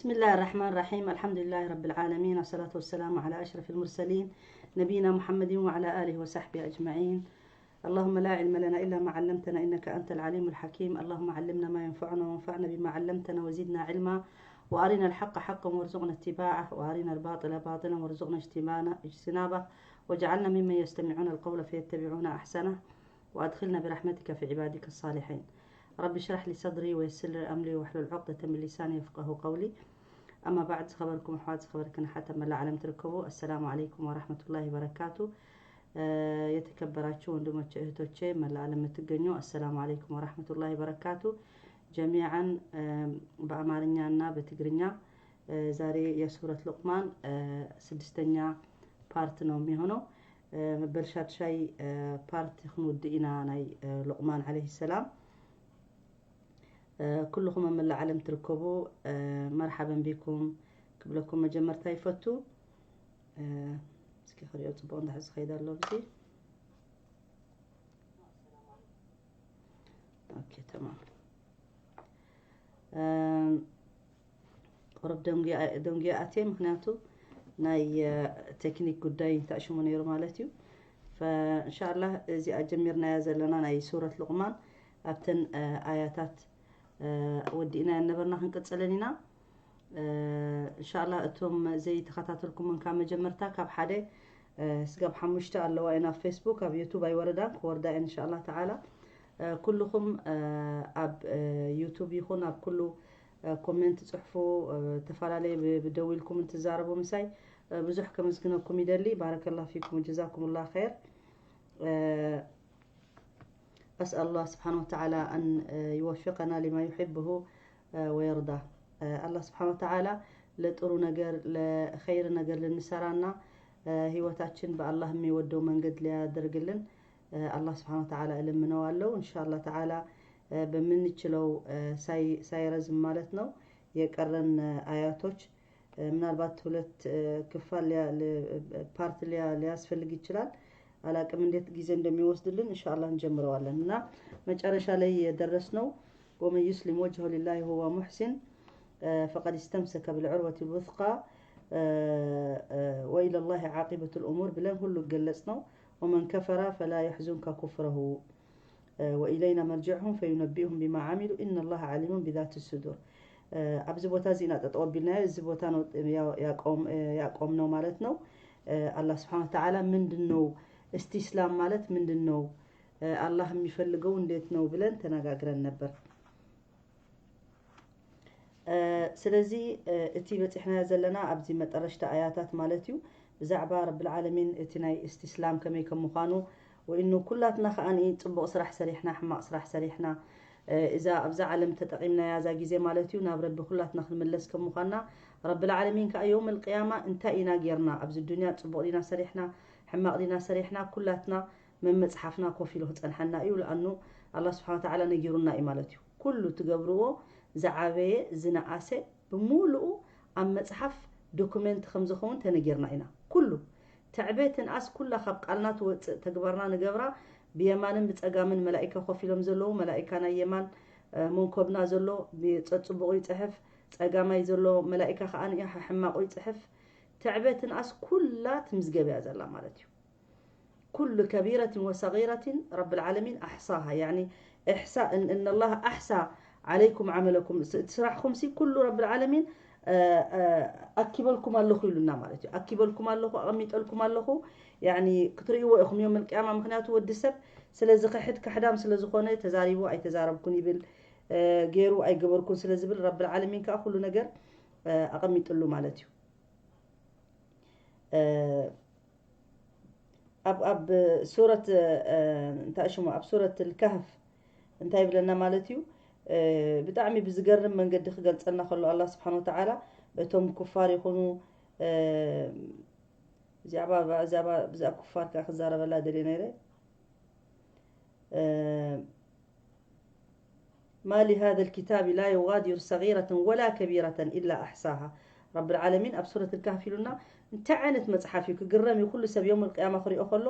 بسم الله الرحمن الرحيم. الحمد لله رب العالمين، والصلاة والسلام على أشرف المرسلين، نبينا محمد وعلى آله وصحبه أجمعين. اللهم لا علم لنا إلا ما علمتنا، إنك أنت العليم الحكيم. اللهم علمنا ما ينفعنا، وانفعنا بما علمتنا، وزدنا علما، وأرنا الحق حقا وارزقنا اتباعه، وأرنا الباطل باطلا وارزقنا اجتنابه، اجتنابه، واجعلنا ممن يستمعون القول فيتبعون أحسنه، وأدخلنا برحمتك في عبادك الصالحين. رب اشرح لي صدري ويسر لي أمري واحلل عقدة من لساني يفقه قولي. أما بعد، ዝኸበርኩም ኣሕዋት፣ ዝኸበርክን ሓተ መላእ ዓለም ትርከቡ፣ السلام عليكم ورحمة الله وبركاته። የተከበራችሁ ወንድሞቼ እህቶቼ፣ መላእ ዓለም የምትገኙ፣ السلام عليكم ورحمة الله وبركاته جميعا። በአማርኛና በትግርኛ። ዛሬ የሱረት ሉቅማን ስድስተኛ ፓርት ነው የሚሆነው። በልሻድሻይ ፓርት ክንውድእ ኢና ናይ ሉቅማን ዓለይሂ ሰላም። ኩልኹም ኣብ መላእ ዓለም ትርከቡ መርሓበን ቢኩም ክብለኩም መጀመርታ ይፈቱ። እስኪ ክሪኦ ጽቡቕ እንዳሕዚ ዝኸይድ ኣሎ ብዚ። ኦኬ፣ ተማም። ቁሩብ ደንጉየ ኣትየ፣ ምኽንያቱ ናይ ቴክኒክ ጉዳይ ተኣሽሙ ነይሩ ማለት እዩ። ፈእንሻላህ እዚኣ ጀሚርናያ ዘለና ናይ ሱረት ሉቕማን ኣብተን ኣያታት ወዲእናያ ነበርና፣ ክንቅጽልን ኢና። እንሻላ እቶም ዘይተኸታተልኩምን ካብ መጀመርታ ካብ ሓደ ስጋብ ሓሙሽተ ኣለዋ ኢና ኣብ ፌስቡክ፣ ኣብ ዩቱብ ኣይወረዳን፣ ክወርዳ እየን እንሻላ ተዓላ። ኩልኹም ኣብ ዩቱብ ይኹን ኣብ ኩሉ ኮሜንት ጽሕፉ፣ ተፈላለየ ብደዊልኩም እንትዛረቡ ምሳይ ብዙሕ ከመስግነኩም ይደሊ። ባረከላ ፊኩም ጀዛኩምላ ኸይር። أسأل الله سبحانه وتعالى أن يوفقنا لما يحبه ويرضى። ኣላህ ስብሓን ወተዓላ ለጥሩ ነገር ለኸይር ነገር ልንሰራና ህይወታችን በአላህ የሚወደው መንገድ ሊያደርግልን አላህ ስብሓን ወተዓላ እለምነዋለሁ። እንሻላ ተዓላ በምንችለው ሳይረዝም ማለት ነው የቀረን አያቶች ምናልባት ሁለት ክፋል ፓርት ሊያስፈልግ ይችላል። አላቅም እንዴት ጊዜ እንደሚወስድልን። እንሻላ እንጀምረዋለን እና መጨረሻ ላይ የደረስነው ومن يسلم وجهه لله وهو محسن فقد استمسك بالعروة الوثقى وإلى الله عاقبة الأمور ብለን ሁሉ ገለጽ ነው። ومن كفر فلا يحزنك كفره وإلينا مرجعهم فينبئهم بما عملوا إن الله عليم بذات الصدور። ኣብዚ ቦታ እዚ ኢና ጠጠው ኣቢልናዮ። እዚ ቦታ ነው ያቆም ነው ማለት ነው። አላህ ስብሓን ወተዓላ ምንድን ነው እስቲስላም ማለት ምንድን ነው? አላህ የሚፈልገው እንዴት ነው ብለን ተነጋግረን ነበር። ስለዚ እቲ በፂሕናዮ ዘለና ኣብዚ መጠረሽታ ኣያታት ማለት እዩ ብዛዕባ ረብል ዓለሚን እቲ ናይ እስቲስላም ከመይ ከም ምዃኑ ወይኑ ኩላትና ከዓኒ ፅቡቕ ስራሕ ሰሪሕና ሕማቕ ስራሕ ሰሪሕና እዛ ኣብዛ ዓለም ተጠቒምናያ እዛ ግዜ ማለት እዩ ናብ ረቢ ኩላትና ክንምለስ ከም ምዃንና ረብል ዓለሚን ከዓ የውም ልቅያማ እንታይ ኢና ጌርና ኣብዚ ዱንያ ፅቡቕ ዲና ሰሪሕና ሕማቕ ዲና ሰሪሕና ኩላትና መመፅሓፍና ኮፍ ኢሉ ክፀንሓና እዩ። ለኣኑ ኣላ ስብሓን ወተዓላ ነጊሩና እዩ ማለት እዩ። ኩሉ ትገብርዎ ዝዓበየ ዝነኣሰ ብምሉኡ ኣብ መፅሓፍ ዶኩሜንት ከም ዝኸውን ተነጊርና ኢና። ኩሉ ትዕቤት ትንኣስ ኩላ ካብ ቃልና ትወፅእ ተግባርና ንገብራ ብየማንን ብፀጋምን መላኢካ ኮፍ ኢሎም ዘለዉ መላኢካ ናይ የማን መንኮብና ዘሎ ፀፅቡቑ ይፅሕፍ፣ ፀጋማይ ዘሎ መላኢካ ከዓ ንኢኻ ሕማቑ ይፅሕፍ። ትዕቤት ትንኣስ ኩላ ትምዝገብ እያ ዘላ ማለት እዩ። ኩሉ ከቢረትን ወሰጊረትን ረብል ዓለሚን ኣሕሳሃ። ያኒ እሕሳ እነላህ ኣሕሳ ዓለይኩም ዓመለኩም እቲ ስራሕኹም ሲ ኩሉ ረብል ዓለሚን ኣኪበልኩም ኣለኹ ኢሉና ማለት እዩ። ኣኪበልኩም ኣለኹ ኣቐሚጠልኩም ኣለኹ። ያኒ ክትርእይዎ ኢኹም ዮም ልቅያማ። ምክንያቱ ወዲ ሰብ ስለዚ ክሕድ ካሕዳም ስለ ዝኾነ ተዛሪቡ ኣይተዛረብኩን ይብል፣ ገይሩ ኣይገበርኩን ስለ ዝብል ረብል ዓለሚን ከዓ ኩሉ ነገር ኣቐሚጥሉ ማለት እዩ። ኣብ ኣብ ሱረት እንታይ ሽሙ ኣብ ሱረት ልካህፍ እንታይ ይብለና ማለት እዩ። ብጣዕሚ ብዝገርም መንገዲ ክገልፀልና ከሎ ኣላ ስብሓን ወተዓላ እቶም ኩፋር ይኹኑ ብዛዕባ ብዛዕባ ብዛዕባ ኩፋር ከዓ ክዛረበላ ደልየ ነይረ። ما لهذا الكتاب لا يغادر صغيرة ولا كبيرة إلا أحصاها። ረብል ዓለሚን ኣብ ሱረት ልካህፍ ኢሉና እንታይ ዓይነት መፅሓፍ እዩ ክግረም እዩ። ኩሉ ሰብ ዮም ልቅያማ ክሪኦ ከሎ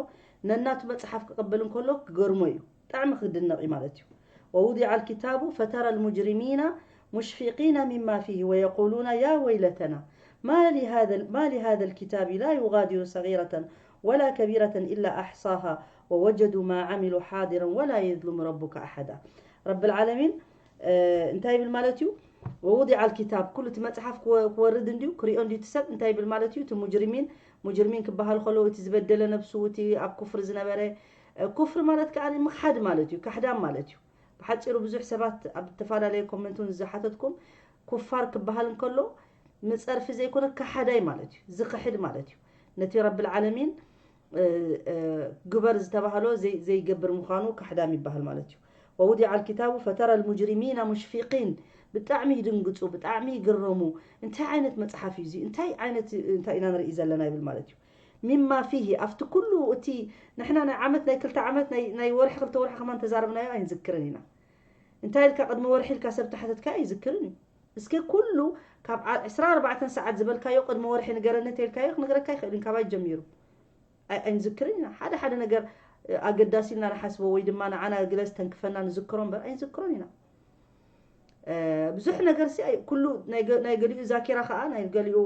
ነናቱ መፅሓፍ ክቕብል እንከሎ ክገርሞ እዩ። ብጣዕሚ ክድነቕ እዩ ማለት እዩ። ووضع الكتاب فترى المجرمين مشفقين مما فيه ويقولون يا ويلتنا ما لهذا ما لهذا الكتاب لا يغادر صغيرة ولا كبيرة إلا أحصاها ووجدوا ما عملوا حاضرا ولا يظلم ربك أحدا. رب العالمين እንታይ ይብል ማለት እዩ? ووضع الكتاب ኩሉ እቲ መጽሓፍ ክወርድ እንድዩ ክሪኦ እንድዩ እቲ ሰብ እንታይ ይብል ማለት እዩ? እቲ ሙጅሪሚን ሙጅሪሚን ክበሃል ከሎ እቲ ዝበደለ ነብሱ እቲ ኣብ ኩፍሪ ዝነበረ ኩፍሪ ማለት ከዓ ምክሓድ ማለት እዩ፣ ካሕዳም ማለት እዩ። ብሓፂሩ ብዙሕ ሰባት ኣብ ዝተፈላለየ ኮመንት እውን ዝሓተትኩም ኩፋር ክበሃል እንከሎ ምፀርፊ ዘይኮነ ካሓዳይ ማለት እዩ፣ ዝኽሕድ ማለት እዩ። ነቲ ረብል ዓለሚን ግበር ዝተባህሎ ዘይገብር ምዃኑ ካሕዳም ይበሃል ማለት እዩ። ووضع الكتاب فترى المجرمين مشفقين ብጣዕሚ ይድንግፁ፣ ብጣዕሚ ይግረሙ። እንታይ ዓይነት መፅሓፍ እዩ እዚ? እንታይ ዓይነት እንታይ ኢና ንርኢ ዘለና ይብል ማለት እዩ። ሚማ ፊሂ ኣብቲ ኩሉ እቲ ንሕና ናይ ዓመት ናይ ክልተ ዓመት ናይ ወርሒ ክልተ ወርሒ ከማን ተዛረብናዮ ኣይንዝክርን ኢና። እንታይ ኢልካ ቅድሚ ወርሒ ኢልካ ሰብ ተሓተትካ ኣይዝክርን እዩ። እስከ ኩሉ ካብ ዕስራ ኣርባዕተ ሰዓት ዝበልካዮ ቅድሚ ወርሒ ንገረኒ እንተኢልካዮ ክነግረካ ይኽእል እዩ። ካባይ ጀሚሩ ኣይንዝክርን ኢና። ሓደ ሓደ ነገር ኣገዳሲ ኢልና ንሓስቦ ወይ ድማ ንዓና ገለ ዝተንክፈና ንዝክሮ እምበር ኣይንዝክሮን ኢና። ብዙሕ ነገር ሲ ኩሉ ናይ ገሊኡ ዛኪራ ከዓ ናይ ገሊኡ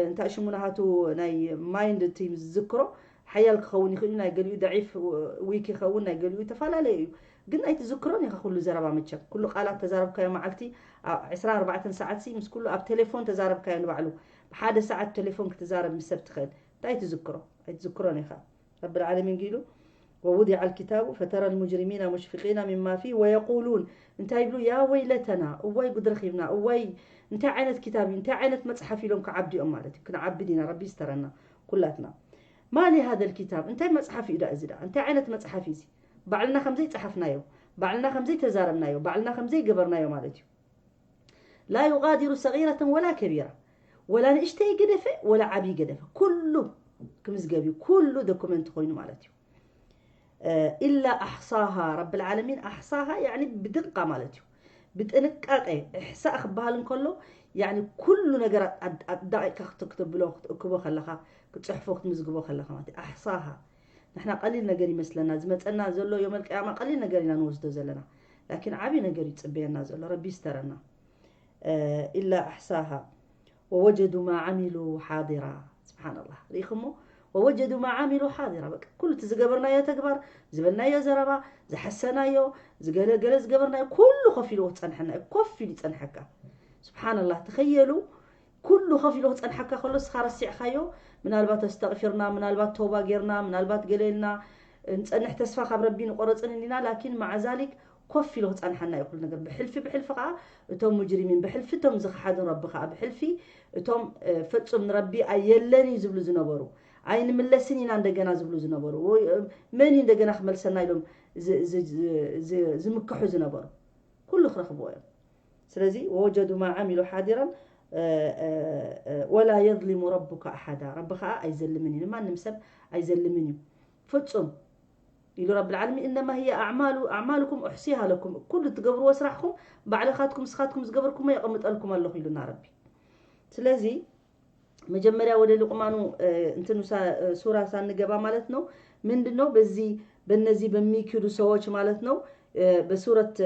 እንታይ ሽሙ ናሃቱ ናይ ማይንድ እቲ ዝዝክሮ ሓያል ክኸውን ይኽእል እዩ። ናይ ገሊኡ ደዒፍ ዊክ ይኸውን፣ ናይ ገሊኡ ተፈላለየ እዩ። ግን ኣይትዝክሮን ኢኻ ኩሉ ዘረባ መቸም። ኩሉ ቃላት ተዛረብካዮ መዓልቲ ኣብ ዕስራ ኣርባዕተ ሰዓት ሲ ምስ ኩሉ ኣብ ቴሌፎን ተዛረብካዮ ንባዕሉ ብሓደ ሰዓት ቴሌፎን ክትዛረብ ምስ ሰብ ትኽእል እንታይ ትዝክሮ? ኣይትዝክሮን ኢኻ። ረብል ዓለሚን ጊሉ ووضع الكتاب فترى المجرمين مشفقين مما فيه ويقولون እንታይ ይብሉ? ያ ወይለተና እዋይ ጉድ ረኺብና እዋይ እንታይ ዓይነት ኪታብ እዩ እንታይ ዓይነት መፅሓፍ ኢሎም ክዓብዲኦም ማለት እዩ። ክንዓብድ ኢና ረቢ ይስተረና ኩላትና። ما لهذا الكتاب እንታይ መፅሓፍ እዩ ዳ እዚ ዳ እንታይ ዓይነት መፅሓፍ እዩ እዚ? ባዕልና ከምዘይ ፀሓፍናዮ ባዕልና ከምዘይ ተዛረብናዮ ባዕልና ከምዘይ ገበርናዮ ማለት እዩ። لا يغادر صغيرة ولا كبيرة ወላ ንእሽተይ ገደፈ ወላ ዓብይ ገደፈ ኩሉ ክምዝገብ እዩ። ኩሉ ዶኩመንት ኮይኑ ማለት እዩ። إلا أحصاها ረብል ዓለሚን ኣሕሳሃ ያኒ ብድቃ ማለት እዩ። ብጥንቃቄ እሕሳእ ክበሃል እንከሎ ያኒ ኩሉ ነገር ኣብ ደቂቃ ክትብሎ ክትእክቦ ከለኻ ክትፅሕፎ ክትምዝግቦ ከለኻ ማለት ኣሕሳሃ ንሕና ቀሊል ነገር ይመስለና ዝመፀና ዘሎ ዮም ኣልቅያማ ቀሊል ነገር ኢና ንወስዶ ዘለና ላኪን ዓብይ ነገር እዩ ፅበየና ዘሎ ረቢ ይስተረና። إلا أحصاها ووجدوا ما عملوا حاضرا سبحان الله ርኢኹሞ ووجدوا ما عملوا حاضرا በቃ ኩሉ እቲ ዝገበርናዮ ተግባር ዝበልናዮ ዘረባ ዝሓሰናዮ ዝገለገለ ዝገበርናዮ ኩሉ ኮፍ ኢሉ ክፀንሐና እዩ ኮፍ ኢሉ ይፀንሐካ سبحان الله ተኸየሉ ኩሉ ኮፍ ኢሉ ክፀንሐካ ከሎ እስኻ ረሲዕካዮ ምናልባት ኣስተቕፊርና ምናልባት ተውባ ጌርና ምናልባት ገለ ኢልና ንፀንሕ ተስፋ ካብ ረቢ ንቆረፅን እንዲና ላኪን ማዓ ዛሊክ ኮፍ ኢሉ ክፀንሓና እዩ ኩሉ ነገር ብሕልፊ ብሕልፊ ከዓ እቶም ሙጅሪሚን ብሕልፊ እቶም ዝኽሓዱን ረቢ ከዓ ብሕልፊ እቶም ፍፁም ንረቢ ኣየለን እዩ ዝብሉ ዝነበሩ ኣይንምለስን ኢና እንደገና ዝብሉ ዝነበሩ መን እዩ እንደገና ክመልሰና ኢሎም ዝምክሑ ዝነበሩ ኩሉ ክረኽብዎ እዮም ስለዚ ووجدوا ما عملوا حاضرا ولا يظلم ربك أحدا ረቢ ከዓ ኣይዘልምን እዩ ንማንም ሰብ ኣይዘልምን እዩ ፍፁም ኢሉ ረብል ዓለሚን እነማ ህየ ኣዕማሉ ኣዕማልኩም ኡሕሲሃ ለኩም ኩሉ ትገብርዎ ስራሕኩም ባዕልኻትኩም ስኻትኩም ዝገበርኩሞ የቐምጠልኩም ኣለኹ ኢሉና ረቢ ስለዚ መጀመርያ ወደ ልቁማኑ እንትኑ ሱራ ሳንገባ ማለት ነው ምንድን ነው በዚህ በነዚህ በሚክዱ ሰዎች ማለት ነው በሱረት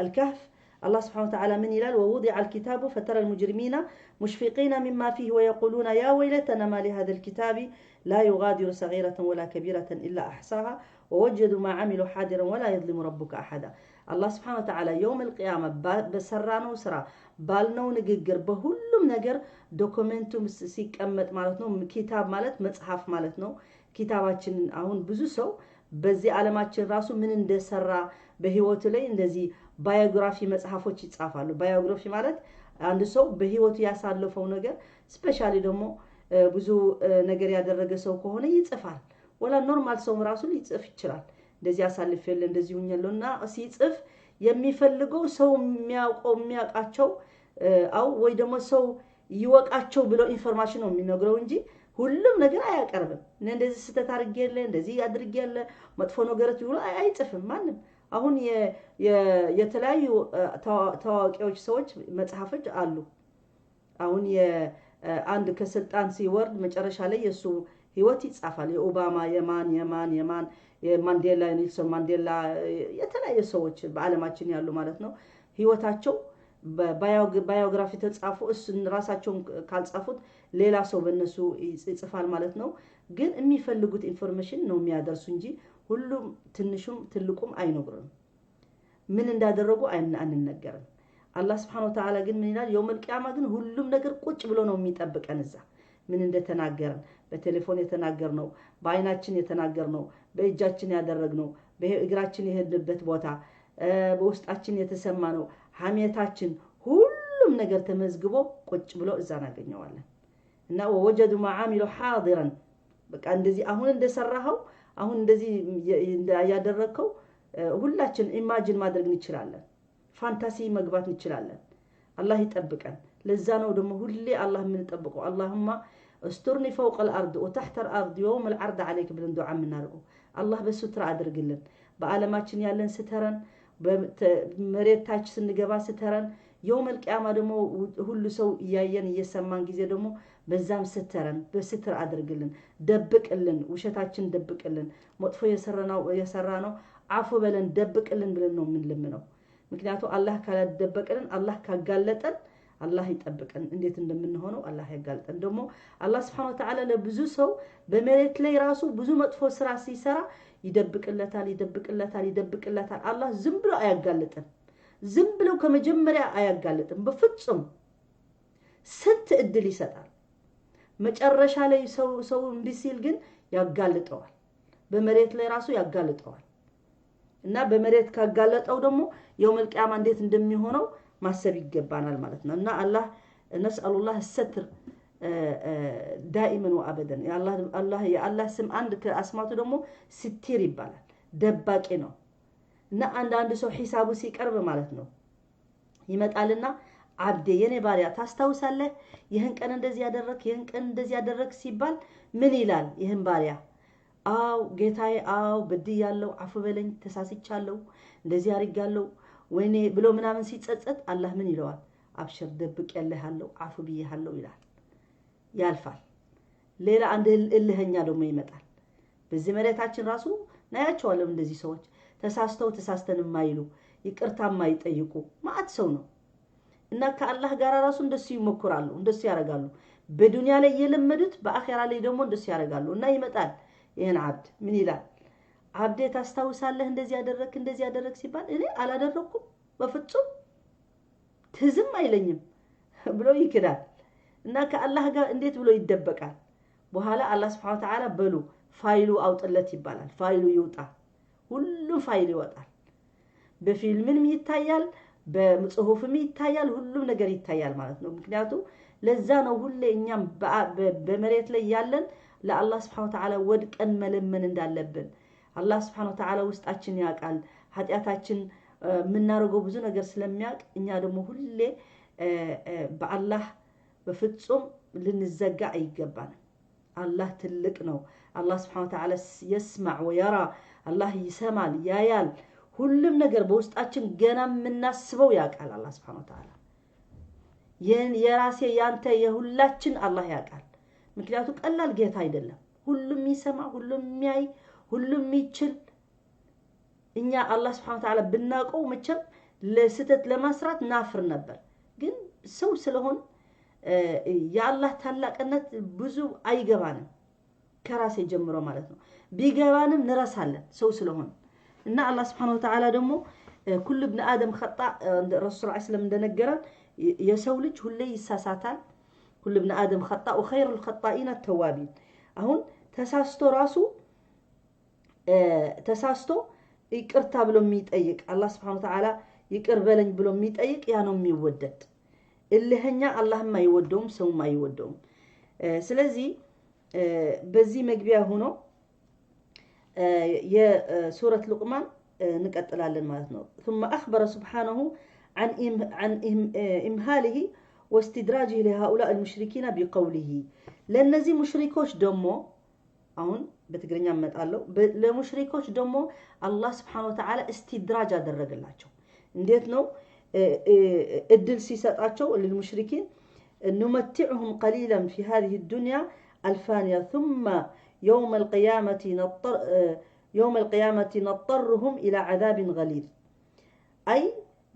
አልካህፍ አላህ ስብሓን ወተዓላ ምን ይላል ووضع الكتاب فترى المجرمين مشفقين مما فيه ويقولون يا ويلتنا ما لهذا الكتاب لا يغادر صغيرة ولا كبيرة إلا أحصاها ووجدوا ما عملوا حاضرا ولا يظلم ربك أحدا አላህ ስብሓን ወተዓላ የውም ልቅያማ በሰራነው ስራ ባልነው ንግግር በሁሉም ነገር ዶክመንቱ ሲቀመጥ ማለት ነው ኪታብ ማለት መጽሐፍ ማለት ነው ኪታባችንን አሁን ብዙ ሰው በዚህ ዓለማችን ራሱ ምን እንደሰራ በህይወቱ ላይ እንደዚህ ባዮግራፊ መጽሐፎች ይጻፋሉ። ባዮግራፊ ማለት አንድ ሰው በህይወቱ ያሳለፈው ነገር ስፔሻሊ ደግሞ ብዙ ነገር ያደረገ ሰው ከሆነ ይጽፋል። ወላ ኖርማል ሰውም ራሱ ሊጽፍ ይችላል። እንደዚህ አሳልፌያለሁ እንደዚህ ሆኛለሁ እና ሲጽፍ የሚፈልገው ሰው የሚያውቀው የሚያውቃቸው አው ወይ ደግሞ ሰው ይወቃቸው ብሎ ኢንፎርሜሽን ነው የሚነግረው እንጂ ሁሉም ነገር አያቀርብም። እኔ እንደዚህ ስህተት አድርጌያለሁ እንደዚህ አድርጌያለሁ መጥፎ ነገሮች ብሎ አይጽፍም ማንም። አሁን የተለያዩ ታዋቂዎች ሰዎች መጽሐፎች አሉ። አሁን የአንድ ከስልጣን ሲወርድ መጨረሻ ላይ የእሱ ህይወት ይጻፋል። የኦባማ የማን የማን የማን የማንዴላ የኔልሶን ማንዴላ የተለያዩ ሰዎች በአለማችን ያሉ ማለት ነው ህይወታቸው ባዮግራፊ ተጻፉ እሱን ራሳቸውን ካልጻፉት ሌላ ሰው በእነሱ ይጽፋል ማለት ነው። ግን የሚፈልጉት ኢንፎርሜሽን ነው የሚያደርሱ እንጂ ሁሉም ትንሹም ትልቁም አይነግሩንም። ምን እንዳደረጉ አንነገርም። አላህ ስብሓን ወተዓላ ግን ምን ይላል? የውመል ቅያማ ግን ሁሉም ነገር ቁጭ ብሎ ነው የሚጠብቀን። እዛ ምን እንደተናገርን፣ በቴሌፎን የተናገርነው፣ በአይናችን የተናገርነው፣ በእጃችን ያደረግነው፣ በእግራችን የሄድንበት ቦታ፣ በውስጣችን የተሰማነው፣ ሐሜታችን፣ ሁሉም ነገር ተመዝግቦ ቁጭ ብሎ እዛ እናገኘዋለን። እና ወወጀዱ ማ ዓሚሉ ሓዲረን፣ በቃ እንደዚህ አሁን እንደሰራኸው፣ አሁን እንደዚህ ያደረግከው ሁላችን ኢማጂን ማድረግ እንችላለን። ፋንታሲ መግባት እንችላለን። አላህ ይጠብቀን። ለዛ ነው ደግሞ ሁሌ አላህ የምንጠብቀው። አላሁማ እስቱርኒ ፈውቀ ልአርድ ወታሕተ ልአርድ የውም ልዓርድ ዓለይክ ብለን ዱዓ የምናደርገው። አላህ በሱትራ አድርግልን። በዓለማችን ያለን ስተረን፣ መሬት ታች ስንገባ ስተረን፣ የውመል ቅያማ ደግሞ ሁሉ ሰው እያየን እየሰማን ጊዜ ደግሞ በዛም ስተረን በስትር አድርግልን፣ ደብቅልን፣ ውሸታችን ደብቅልን፣ መጥፎ የሰራ ነው አፉ በለን ደብቅልን ብለን ነው የምንለምነው። ምክንያቱ አላህ ካላደበቀልን፣ አላህ ካጋለጠን፣ አላህ ይጠብቀን። እንዴት እንደምንሆነው አላህ ያጋልጠን። ደግሞ አላህ ስብሓን ወተዓላ ለብዙ ሰው በመሬት ላይ ራሱ ብዙ መጥፎ ስራ ሲሰራ ይደብቅለታል፣ ይደብቅለታል፣ ይደብቅለታል። አላህ ዝም ብሎ አያጋልጥም። ዝም ብለው ከመጀመሪያ አያጋልጥም በፍጹም። ስንት እድል ይሰጣል። መጨረሻ ላይ ሰው ሰው እምቢ ሲል ግን ያጋልጠዋል። በመሬት ላይ ራሱ ያጋልጠዋል። እና በመሬት ካጋለጠው ደግሞ የውመል ቅያማ እንዴት እንደሚሆነው ማሰብ ይገባናል ማለት ነው። እና አላህ ነስአሉላህ ሰትር ዳኢመን ወአበደን። የአላህ ስም አንድ ከአስማቱ ደግሞ ስቲር ይባላል፣ ደባቂ ነው። እና አንዳንድ ሰው ሒሳቡ ሲቀርብ ማለት ነው ይመጣልና አብዴ የኔ ባሪያ ታስታውሳለህ? ይህን ቀን እንደዚህ ያደረግ ይህን ቀን እንደዚህ ያደረግ ሲባል ምን ይላል? ይህን ባሪያ አው ጌታዬ፣ አው በድያለሁ፣ አፉ በለኝ፣ ተሳስቻለሁ፣ እንደዚህ አድርጋለሁ፣ ወይኔ ብሎ ምናምን ሲጸጸት አላህ ምን ይለዋል? አብሽር ደብቄልሃለሁ፣ አፉ ብዬሃለሁ ይላል። ያልፋል። ሌላ አንድ እልህኛ ደግሞ ይመጣል። በዚህ መሬታችን ራሱ ናያቸዋለሁ እንደዚህ ሰዎች ተሳስተው ተሳስተን የማይሉ ይቅርታ የማይጠይቁ ማአት ሰው ነው። እና ከአላህ ጋር ራሱ እንደሱ ይሞክራሉ፣ እንደሱ ያደርጋሉ። በዱንያ ላይ የለመዱት በአኼራ ላይ ደግሞ እንደሱ ያደርጋሉ። እና ይመጣል ይህን አብድ ምን ይላል? አብዴ ታስታውሳለህ? እንደዚህ ያደረግ እንደዚህ ያደረግ ሲባል እኔ አላደረግኩም በፍጹም ትዝም አይለኝም ብሎ ይክዳል። እና ከአላህ ጋር እንዴት ብሎ ይደበቃል? በኋላ አላህ ስብሓን ወተዓላ በሉ ፋይሉ አውጥለት ይባላል። ፋይሉ ይውጣ። ሁሉም ፋይል ይወጣል። በፊልምም ይታያል፣ በጽሁፍም ይታያል፣ ሁሉም ነገር ይታያል ማለት ነው። ምክንያቱ ለዛ ነው ሁሌ እኛም በመሬት ላይ ያለን ለአላህ ስብሓን ወተዓላ ወድቀን መለመን እንዳለብን። አላህ ስብሓን ወተዓላ ውስጣችን ያውቃል። ኃጢአታችን የምናደርገው ብዙ ነገር ስለሚያውቅ እኛ ደግሞ ሁሌ በአላህ በፍጹም ልንዘጋ አይገባንም። አላህ ትልቅ ነው። አላህ ስብሓን ወተዓላ የስማዕ ወየራ፣ አላህ ይሰማል፣ ያያል። ሁሉም ነገር በውስጣችን ገና የምናስበው ያውቃል አላህ ስብሓን ወተዓላ። የራሴ ያንተ የሁላችን አላህ ያውቃል። ምክንያቱ ቀላል ጌታ አይደለም። ሁሉም የሚሰማ፣ ሁሉም የሚያይ፣ ሁሉም የሚችል። እኛ አላህ ስብሓን ወተዓላ ብናውቀው መቼም ለስህተት ለማስራት ናፍር ነበር። ግን ሰው ስለሆን የአላህ ታላቅነት ብዙ አይገባንም፣ ከራሴ ጀምሮ ማለት ነው። ቢገባንም ንረሳለን ሰው ስለሆን። እና አላህ ስብሓን ወተዓላ ደግሞ ኩሉ ብን አደም ኸጣእ፣ ረሱል ስ ስለም እንደነገረን የሰው ልጅ ሁሌ ይሳሳታል። ኩሉ ብን አደም ኸጣእ ወኸይሩ ልኸጣኢን ተዋቢን። አሁን ተሳስቶ ራሱ ተሳስቶ ይቅርታ ብሎ የሚጠይቅ፣ አላህ ስብሓን ወተዓላ ይቅር በለኝ ብሎ የሚጠይቅ ያ ነው የሚወደድ። እልኸኛ አላህም አይወደውም፣ ሰውም አይወደውም። ስለዚህ በዚህ መግቢያ ሆኖ የሱረት ሉቅማን እንቀጥላለን ማለት ነው። ثم أخبر سبحانه عن إمهاله واستدراجه لهؤلاء المشركين بقوله، ለእነዚህ ሙሽሪኮች ደግሞ አሁን በትግርኛ እመጣለሁ። ለሙሽሪኮች ደግሞ አላህ ስብሓን ወተዓላ እስትድራጅ አደረገላቸው። እንዴት ነው? እድል ሲሰጣቸው للمشركين نمتعهم قليلا في هذه الدنيا الفانية ثم يوم القيامة نضطر يوم القيامة نضطرهم إلى عذاب غليظ. أي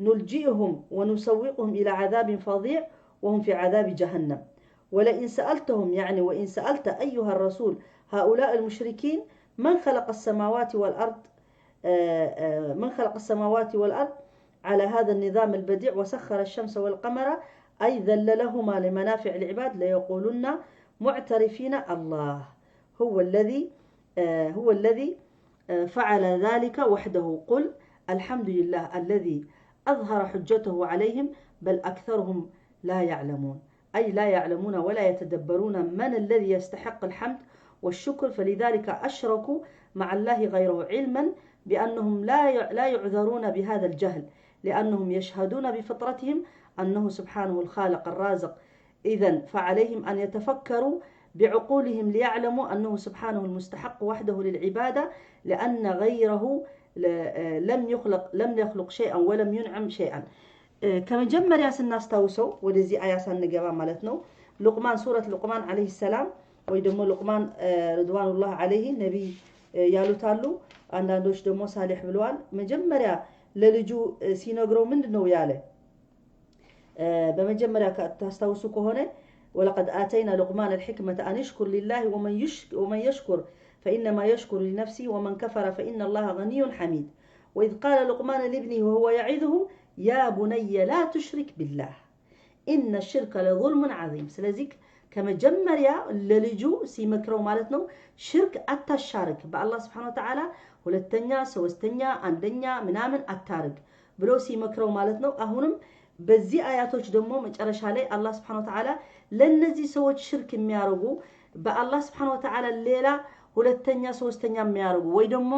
نلجئهم ونسوقهم إلى عذاب فظيع وهم في عذاب جهنم. ولئن سألتهم، يعني وإن سألت أيها الرسول هؤلاء المشركين من خلق السماوات والأرض، آه، آه، من خلق السماوات والأرض على هذا النظام البديع وسخر الشمس والقمر، أي ذللهما لمنافع العباد، ليقولن معترفين: الله هو الذي، آه، هو الذي، آه، فعل ذلك وحده. قل الحمد لله الذي أظهر حجته عليهم، بل أكثرهم لا يعلمون. أي لا يعلمون ولا يتدبرون من الذي يستحق الحمد والشكر، فلذلك أشركوا مع الله غيره، علما بأنهم لا ي-، لا يعذرون بهذا الجهل، لأنهم يشهدون بفطرتهم أنه سبحانه الخالق الرازق. إذن فعليهم أن يتفكروا بعقولهم ليعلموا أنه سبحانه المستحق وحده للعبادة، لأن غيره ل-، لم يخلق، لم يخلق شيئا ولم ينعم شيئا. ከመጀመርያ ስናስታውሰው ወደዚ ኣያ ሳንገባ ማለት ነው። ሉቅማን፣ ሱረት ሉቅማን ዓለይሂ ሰላም ወይ ደግሞ ሉቅማን፣ እ፣ ርድዋኑላህ ዓለይሂ ነቢይ፣ እ፣ ያሉት አሉ። አንዳንዶች ደግሞ ሳሊሕ ብለዋል። መጀመሪያ ለልጁ፣ እ፣ ሲነግረው ምንድን ነው ያለ? እ፣ በመጀመሪያ ከ-፣ ታስታውሱ ከሆነ ولقد آتينا لقمان الحكمة أن اشكر لله ومن يش-، ومن يشكر فإنما يشكر لنفسه ومن كفر فإن الله غني حميد. وإذ قال لقمان لابنه وهو يعظه يا بني لا تشرك بالله إن الشرك لظلم عظيم. ስለዚህ ከመጀመሪያ ለልጁ ሲመክረው ማለት ነው፣ ሽርክ አታሻርክ፣ በአላህ ስብሐነ ወተዓላ ሁለተኛ፣ ሶስተኛ፣ አንደኛ ምናምን አታርግ ብሎ ሲመክረው ማለት ነው። አሁንም በዚህ አያቶች ደግሞ መጨረሻ ላይ አላህ ስብሐነ ወተዓላ ለእነዚህ ሰዎች ሽርክ የሚያደርጉ፣ በአላህ ስብሐነ ወተዓላ ሌላ ሁለተኛ፣ ሶስተኛ የሚያደርጉ ወይ ደግሞ፣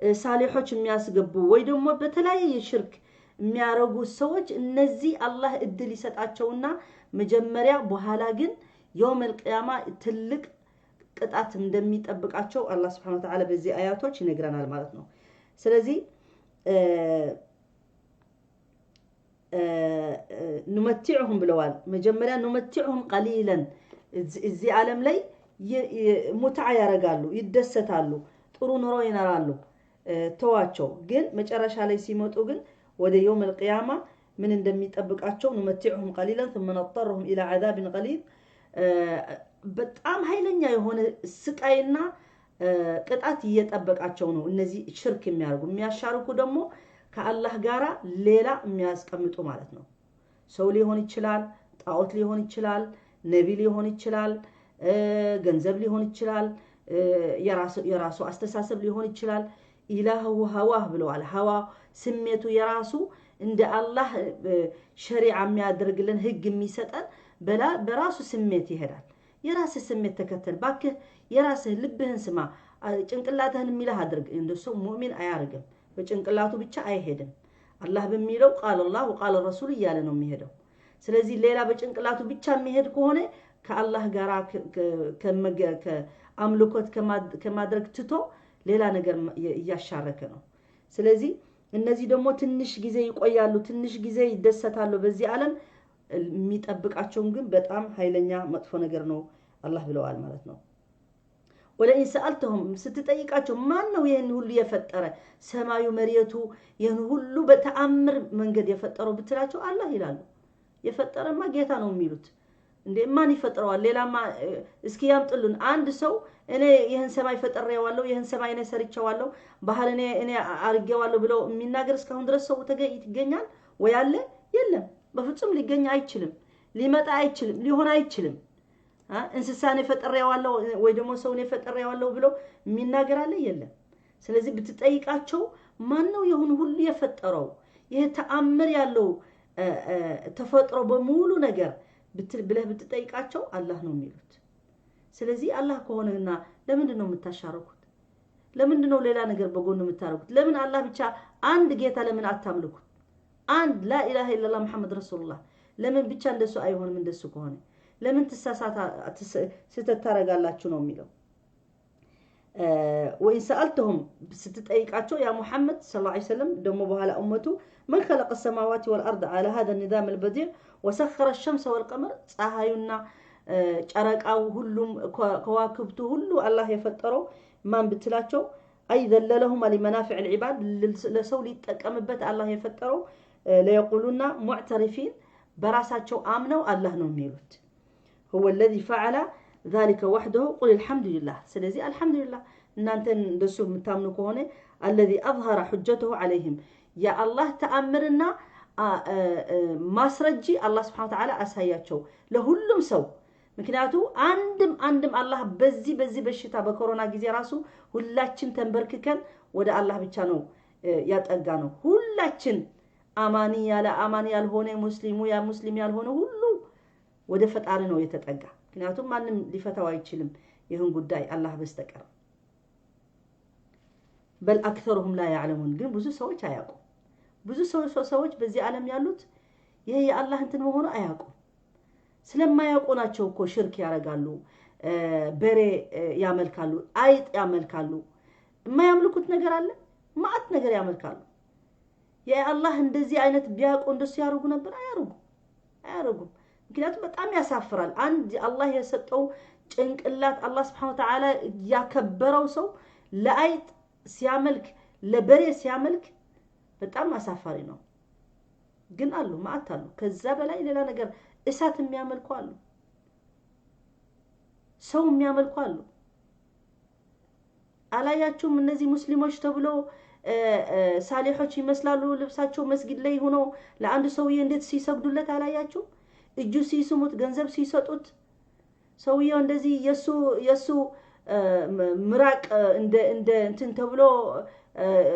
እ፣ ሳሊሖች የሚያስገቡ ወይ ደግሞ በተለያየ ሽርክ የሚያደርጉ ሰዎች እነዚህ አላህ እድል ይሰጣቸውና መጀመሪያ በኋላ ግን የውመል ቅያማ ትልቅ ቅጣት እንደሚጠብቃቸው አላህ ስብሐነ ወተዓላ በዚህ አያቶች ይነግረናል ማለት ነው። ስለዚህ፣ እ፣ እ፣ እ፣ ኑመቲዕሁም ብለዋል። መጀመሪያ ኑመቲዕሁም ቀሊለን፣ እዚ፣ እዚ ዓለም ላይ ይ-፣ ይ-፣ ሙትዓ ያረጋሉ፣ ይደሰታሉ፣ ጥሩ ኑሮ ይኖራሉ። እ፣ ተዋቸው። ግን መጨረሻ ላይ ሲመጡ ግን ወደ የውመል ቅያማ ምን እንደሚጠብቃቸው፣ ኑመቲዕሁም ቀሊለን ثم نضطرهم إلى عذاب غليظ፣ እ፣ በጣም ኃይለኛ የሆነ ስቃይና፣ እ፣ ቅጣት እየጠበቃቸው ነው። እነዚህ ሽርክ የሚያደርጉ፣ የሚያሻርኩ ደግሞ ከአላህ ጋራ ሌላ የሚያስቀምጡ ማለት ነው። ሰው ሊሆን ይችላል፣ ጣዖት ሊሆን ይችላል፣ ነቢ ሊሆን ይችላል፣ እ፣ ገንዘብ ሊሆን ይችላል፣ እ፣ የራሱ፣ የራሱ አስተሳሰብ ሊሆን ይችላል። ኢላሁ ሀዋህ ብለዋል። ሀዋ ስሜቱ የራሱ እንደ አላህ፣ እ፣ ሸሪዓ የሚያደርግልን ህግ የሚሰጠን በላ-፣ በራሱ ስሜት ይሄዳል። የራስህ ስሜት ተከተል ባክህ፣ የራስህ ልብህን ስማ፣ አ፣ ጭንቅላትህን የሚልህ አድርግ። እንደ ሰው ሙእሚን አያርግም፣ በጭንቅላቱ ብቻ አይሄድም። አላህ በሚለው ቃል አላህ ወቃል ረሱል እያለ ነው የሚሄደው። ስለዚህ ሌላ በጭንቅላቱ ብቻ የሚሄድ ከሆነ ከአላህ ጋር ከ-፣ ከ-፣ ከመገ-፣ ከአምልኮት ከማድ-፣ ከማድረግ ትቶ ሌላ ነገር ማ-፣ እየ-፣ እያሻረከ ነው። ስለዚህ እነዚህ ደግሞ ትንሽ ጊዜ ይቆያሉ፣ ትንሽ ጊዜ ይደሰታሉ በዚህ ዓለም። የሚጠብቃቸውን ግን በጣም ኃይለኛ መጥፎ ነገር ነው አላህ ብለዋል ማለት ነው። ወለኢን ሰአልተሁም፣ ስትጠይቃቸው ማን ነው ይህን ሁሉ የፈጠረ? ሰማዩ መሬቱ ይህን ሁሉ በተአምር መንገድ የፈጠረው ብትላቸው አላህ ይላሉ። የፈጠረማ ጌታ ነው የሚሉት። እንዴ ማን ይፈጥረዋል? ሌላማ፣ እ፣ እስኪ ያምጥሉን። አንድ ሰው እኔ ይህን ሰማይ ፈጥሬዋለሁ፣ ይህን ሰማይ እኔ ሰርቼዋለሁ፣ ባህር እኔ፣ እኔ አርጌዋለሁ ብለው የሚናገር እስካሁን ድረስ ሰው ተገ-፣ ይገኛል ወይ አለ? የለም። በፍጹም ሊገኝ አይችልም። ሊመጣ አይችልም። ሊሆን አይችልም። አ፣ እንስሳ እኔ ፈጥሬዋለሁ ወይ ደግሞ ሰው እኔ ፈጥሬዋለሁ ብሎ የሚናገር አለ? የለም። ስለዚህ ብትጠይቃቸው ማን ነው ይሁን ሁሉ የፈጠረው? ይሄ ተአምር ያለው፣ እ፣ እ፣ ተፈጥሮ በሙሉ ነገር ብት-፣ ብለህ ብትጠይቃቸው አላህ ነው የሚሉት። ስለዚህ አላህ ከሆነና ለምንድን ነው የምታሻረኩት? ለምንድን ነው ሌላ ነገር በጎን የምታደርጉት? ለምን አላህ ብቻ አንድ ጌታ ለምን አታምልኩት? አንድ ላኢላሃ ኢለላህ መሐመድ ረሱሉላህ። ለምን ብቻ እንደሱ አይሆንም? እንደሱ ከሆነ ለምን ትሳሳታ-፣ ትስ-፣ ስህተት ታደርጋላችሁ ነው የሚለው። እ፣ ወኢን ሰአልተሁም፣ ስትጠይቃቸው ያ ሙሐመድ ሰለላሁ ዐለይሂ ወሰለም ደግሞ በኋላ እመቱ መን ኸለቀ ሰማዋቲ ወልአርድ ዐላ ሀዘ ኒዛም አልበዲዕ ወሰኸረ ሸምሰ ወልቀመር፣ ፀሐዩና፣ እ፣ ጨረቃው ሁሉም ከ-፣ ከዋክብቱ ሁሉ አላህ የፈጠረው ማን ብትላቸው፣ አይ ዘለለሁማ ሊመናፊዕ ልዕባድ፣ ል-፣ ለሰው ሊጠቀምበት አላህ የፈጠረው ለየቁሉና ሙዕተሪፊን፣ በራሳቸው አምነው አላህ ነው የሚሉት። هو الذي فعل ذلك وحده قل الحمد لله። ስለዚህ አልሐምዱሊላህ፣ እናንተን እንደሱ የምታምኑ ከሆነ الذي أظهر حجته عليهم፣ የአላህ ተአምርና ማስረጂ አላህ ስብሐነ ወተዓላ አሳያቸው ለሁሉም ሰው። ምክንያቱ አንድም አንድም አላህ በዚህ በዚህ በሽታ በኮሮና ጊዜ ራሱ ሁላችን ተንበርክከን ወደ አላህ ብቻ ነው ያጠጋ ነው። ሁላችን አማኒ ያለ አማኒ ያልሆነ፣ ሙስሊሙ ያ ሙስሊም ያልሆነ ሁሉ ወደ ፈጣሪ ነው የተጠጋ። ምክንያቱም ማንም ሊፈታው አይችልም ይህን ጉዳይ አላህ በስተቀር። በል አክተሩሁም ላ ያዕለሙን፣ ግን ብዙ ሰዎች አያውቁም። ብዙ ሰዎች በዚህ ዓለም ያሉት ይሄ የአላህ እንትን መሆኑ አያውቁም። ስለማያውቁ ናቸው እኮ ሽርክ ያደርጋሉ፣ በሬ ያመልካሉ፣ አይጥ ያመልካሉ። የማያምልኩት ነገር አለ? ማአት ነገር ያመልካሉ። የአላህ እንደዚህ አይነት ቢያውቁ እንደሱ ያደርጉ ነበር? አያደርጉም፣ አያደርጉም። ምክንያቱም በጣም ያሳፍራል። አንድ አላህ የሰጠው ጭንቅላት፣ አላህ ስብሐነ ወተዓላ ያከበረው ሰው ለአይጥ ሲያመልክ፣ ለበሬ ሲያመልክ በጣም አሳፋሪ ነው። ግን አሉ፣ ማአት አሉ። ከዛ በላይ ሌላ ነገር እሳት የሚያመልኩ አሉ፣ ሰው የሚያመልኩ አሉ። አላያችሁም? እነዚህ ሙስሊሞች ተብሎ ሳሌሖች ይመስላሉ። ልብሳቸው መስጊድ ላይ ሆኖ ለአንድ ሰውዬ እንዴት ሲሰግዱለት አላያችሁም? እጁ ሲስሙት፣ ገንዘብ ሲሰጡት፣ ሰውየው እንደዚህ የሱ የሱ ምራቅ እንደ እንደ እንትን ተብሎ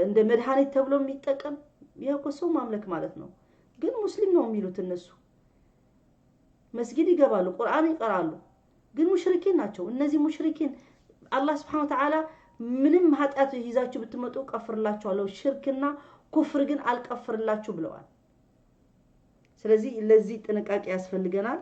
እንደ መድኃኒት ተብሎ የሚጠቀም፣ ይሄ እኮ ሰው ማምለክ ማለት ነው። ግን ሙስሊም ነው የሚሉት እነሱ። መስጊድ ይገባሉ፣ ቁርአን ይቀራሉ፣ ግን ሙሽሪኪን ናቸው። እነዚህ ሙሽሪኪን አላህ ስብሐነ ወተዓላ ምንም ኃጢአት ይዛችሁ ብትመጡ እቀፍርላችኋለሁ፣ ሽርክና ኩፍር ግን አልቀፍርላችሁ ብለዋል። ስለዚህ ለዚህ ጥንቃቄ ያስፈልገናል።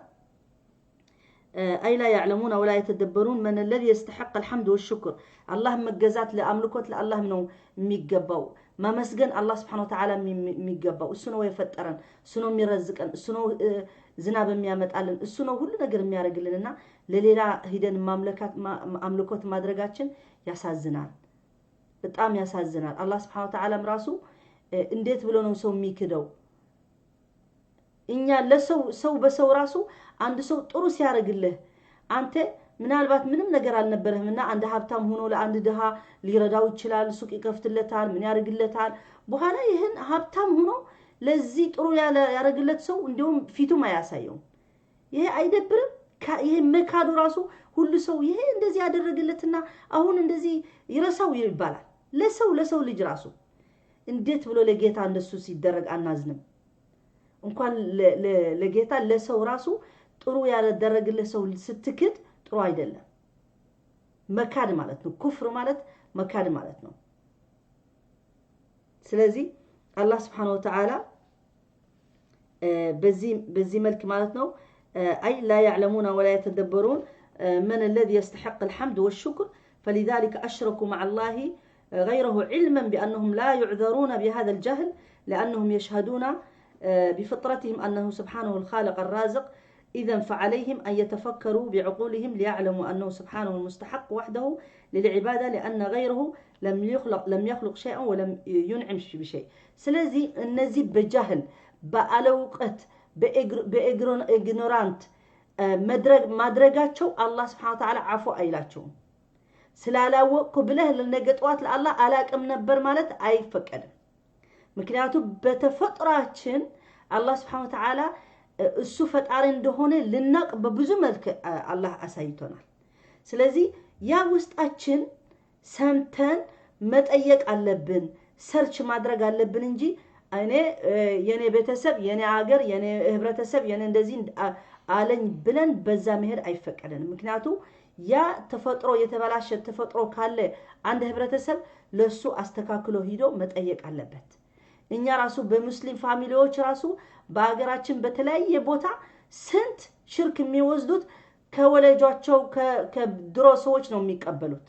أي لا يعلمون ولا يتدبرون من الذي يستحق الحمد والشكر። አላህ መገዛት ለአምልኮት ለአላህ ነው የሚገባው። ማመስገን አላህ ስብሐነ ወተዓላ የሚገባው እሱ ነው የፈጠረን፣ እሱ ነው የሚረዝቀን፣ እሱ ነው ዝናብ የሚያመጣልን፣ እሱ ነው ሁሉ ነገር የሚያደርግልን እና ለሌላ ሂደን ማምለካት አምልኮት ማድረጋችን ያሳዝናል፣ በጣም ያሳዝናል። አላህ ስብሐነ ወተዓላም ራሱ እንዴት ብሎ ነው ሰው የሚክደው? እኛ ለሰው ሰው በሰው ራሱ አንድ ሰው ጥሩ ሲያደርግልህ አንተ ምናልባት ምንም ነገር አልነበረህም እና አንድ ሀብታም ሆኖ ለአንድ ድሃ ሊረዳው ይችላል፣ ሱቅ ይከፍትለታል፣ ምን ያደርግለታል። በኋላ ይህን ሀብታም ሆኖ ለዚህ ጥሩ ያደረግለት ሰው እንዲሁም ፊቱም አያሳየውም። ይሄ አይደብርም? ይሄ መካዱ ራሱ ሁሉ ሰው ይሄ እንደዚህ ያደረግለትና አሁን እንደዚህ ይረሳው ይባላል። ለሰው ለሰው ልጅ ራሱ እንዴት ብሎ ለጌታ እንደሱ ሲደረግ አናዝንም? እንኳን ለጌታ ለሰው ራሱ ጥሩ ያደረግለት ሰው ስትክድ ጥሩ አይደለም። መካድ ማለት ነው። ኩፍር ማለት መካድ ማለት ነው። ስለዚህ አላህ ስብሐነ ወተዓላ በዚህ መልክ ማለት ነው። أي لا يعلمون ولا يتدبرون من الذي يستحق الحمد والشكر، فلذلك أشركوا مع الله غيره علما بأنهم لا يعذرون بهذا الجهل، لأنهم يشهدون بفطرتهم أنه سبحانه الخالق الرازق. إذا فعليهم أن يتفكروا بعقولهم ليعلموا أنه سبحانه المستحق وحده للعبادة، لأن غيره لم يخلق لم يخلق شيئا ولم ينعم بشيء. ስለዚህ እነዚህ በጃህል በአለውቀት በኢግኖራንት ማድረጋቸው አላህ ስብሐነ ወተዓላ ዓፉ አይላቸውም። ስላላወቅኩ ብለህ ለነገ ጠዋት ለአላህ አላቅም ነበር ማለት አይፈቀድም። ምክንያቱ በተፈጥሯችን አላህ ስብሐነ ወተዓላ እሱ ፈጣሪ እንደሆነ ልናቅ በብዙ መልክ አላህ አሳይቶናል። ስለዚህ ያ ውስጣችን ሰምተን መጠየቅ አለብን፣ ሰርች ማድረግ አለብን እንጂ እኔ የኔ ቤተሰብ፣ የኔ አገር፣ የኔ ህብረተሰብ፣ የኔ እንደዚህ አለኝ ብለን በዛ መሄድ አይፈቀደንም። ምክንያቱ ያ ተፈጥሮ የተበላሸ ተፈጥሮ ካለ አንድ ህብረተሰብ ለሱ አስተካክሎ ሂዶ መጠየቅ አለበት። እኛ ራሱ በሙስሊም ፋሚሊዎች ራሱ በአገራችን በተለያየ ቦታ ስንት ሽርክ የሚወስዱት ከወላጆቻቸው ከድሮ ሰዎች ነው የሚቀበሉት።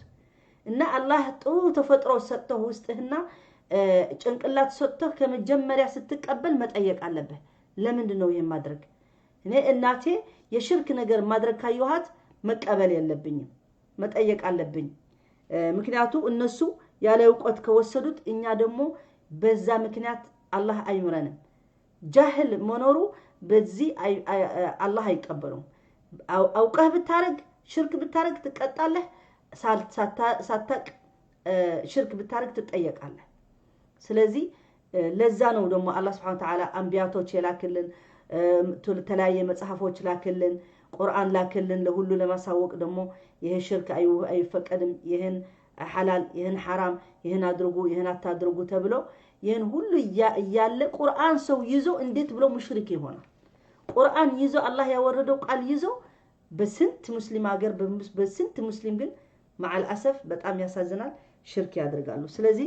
እና አላህ ጥሩ ተፈጥሮ ሰጥተው ውስጥህና ጭንቅላት ሰጥተው ከመጀመሪያ ስትቀበል መጠየቅ አለብህ። ለምንድን ነው ይሄን ማድረግ? እኔ እናቴ የሽርክ ነገር ማድረግ ካየኋት መቀበል የለብኝም፣ መጠየቅ አለብኝ። ምክንያቱ እነሱ ያለ እውቀት ከወሰዱት እኛ ደግሞ በዛ ምክንያት አላህ አይምረንም። ጃህል መኖሩ በዚ ኣይ- ኣይ- ኣላህ ኣይቀበሉም። ኣው- ኣውቀህ ብታረግ ሽርክ ብታረግ ትቀጣለህ፣ ሳል- ሳታ- ሳታቅ ሽርክ ብታረግ ትጠየቃለህ። ስለዚህ ለዛ ነው ደግሞ አላህ ስብሐነ ወተዓላ አንቢያቶች የላክልን፣ ተለያየ መጽሐፎች ላክልን፣ ቁርአን ላክልን ለሁሉ ለማሳወቅ ደግሞ ይሄ ሽርክ አይፈቀድም፣ ይህን ሐላል፣ ይህን ሐራም፣ ይህን አድርጉ፣ ይህን አታድርጉ ተብሎ ይህን ሁሉ እያለ ቁርአን ሰው ይዞ እንዴት ብሎ ሙሽሪክ ይሆናል? ቁርአን ይዞ አላህ ያወረደው ቃል ይዞ በስንት ሙስሊም ሀገር በስንት ሙስሊም ግን መዓል አሰፍ በጣም ያሳዝናል፣ ሽርክ ያደርጋሉ። ስለዚህ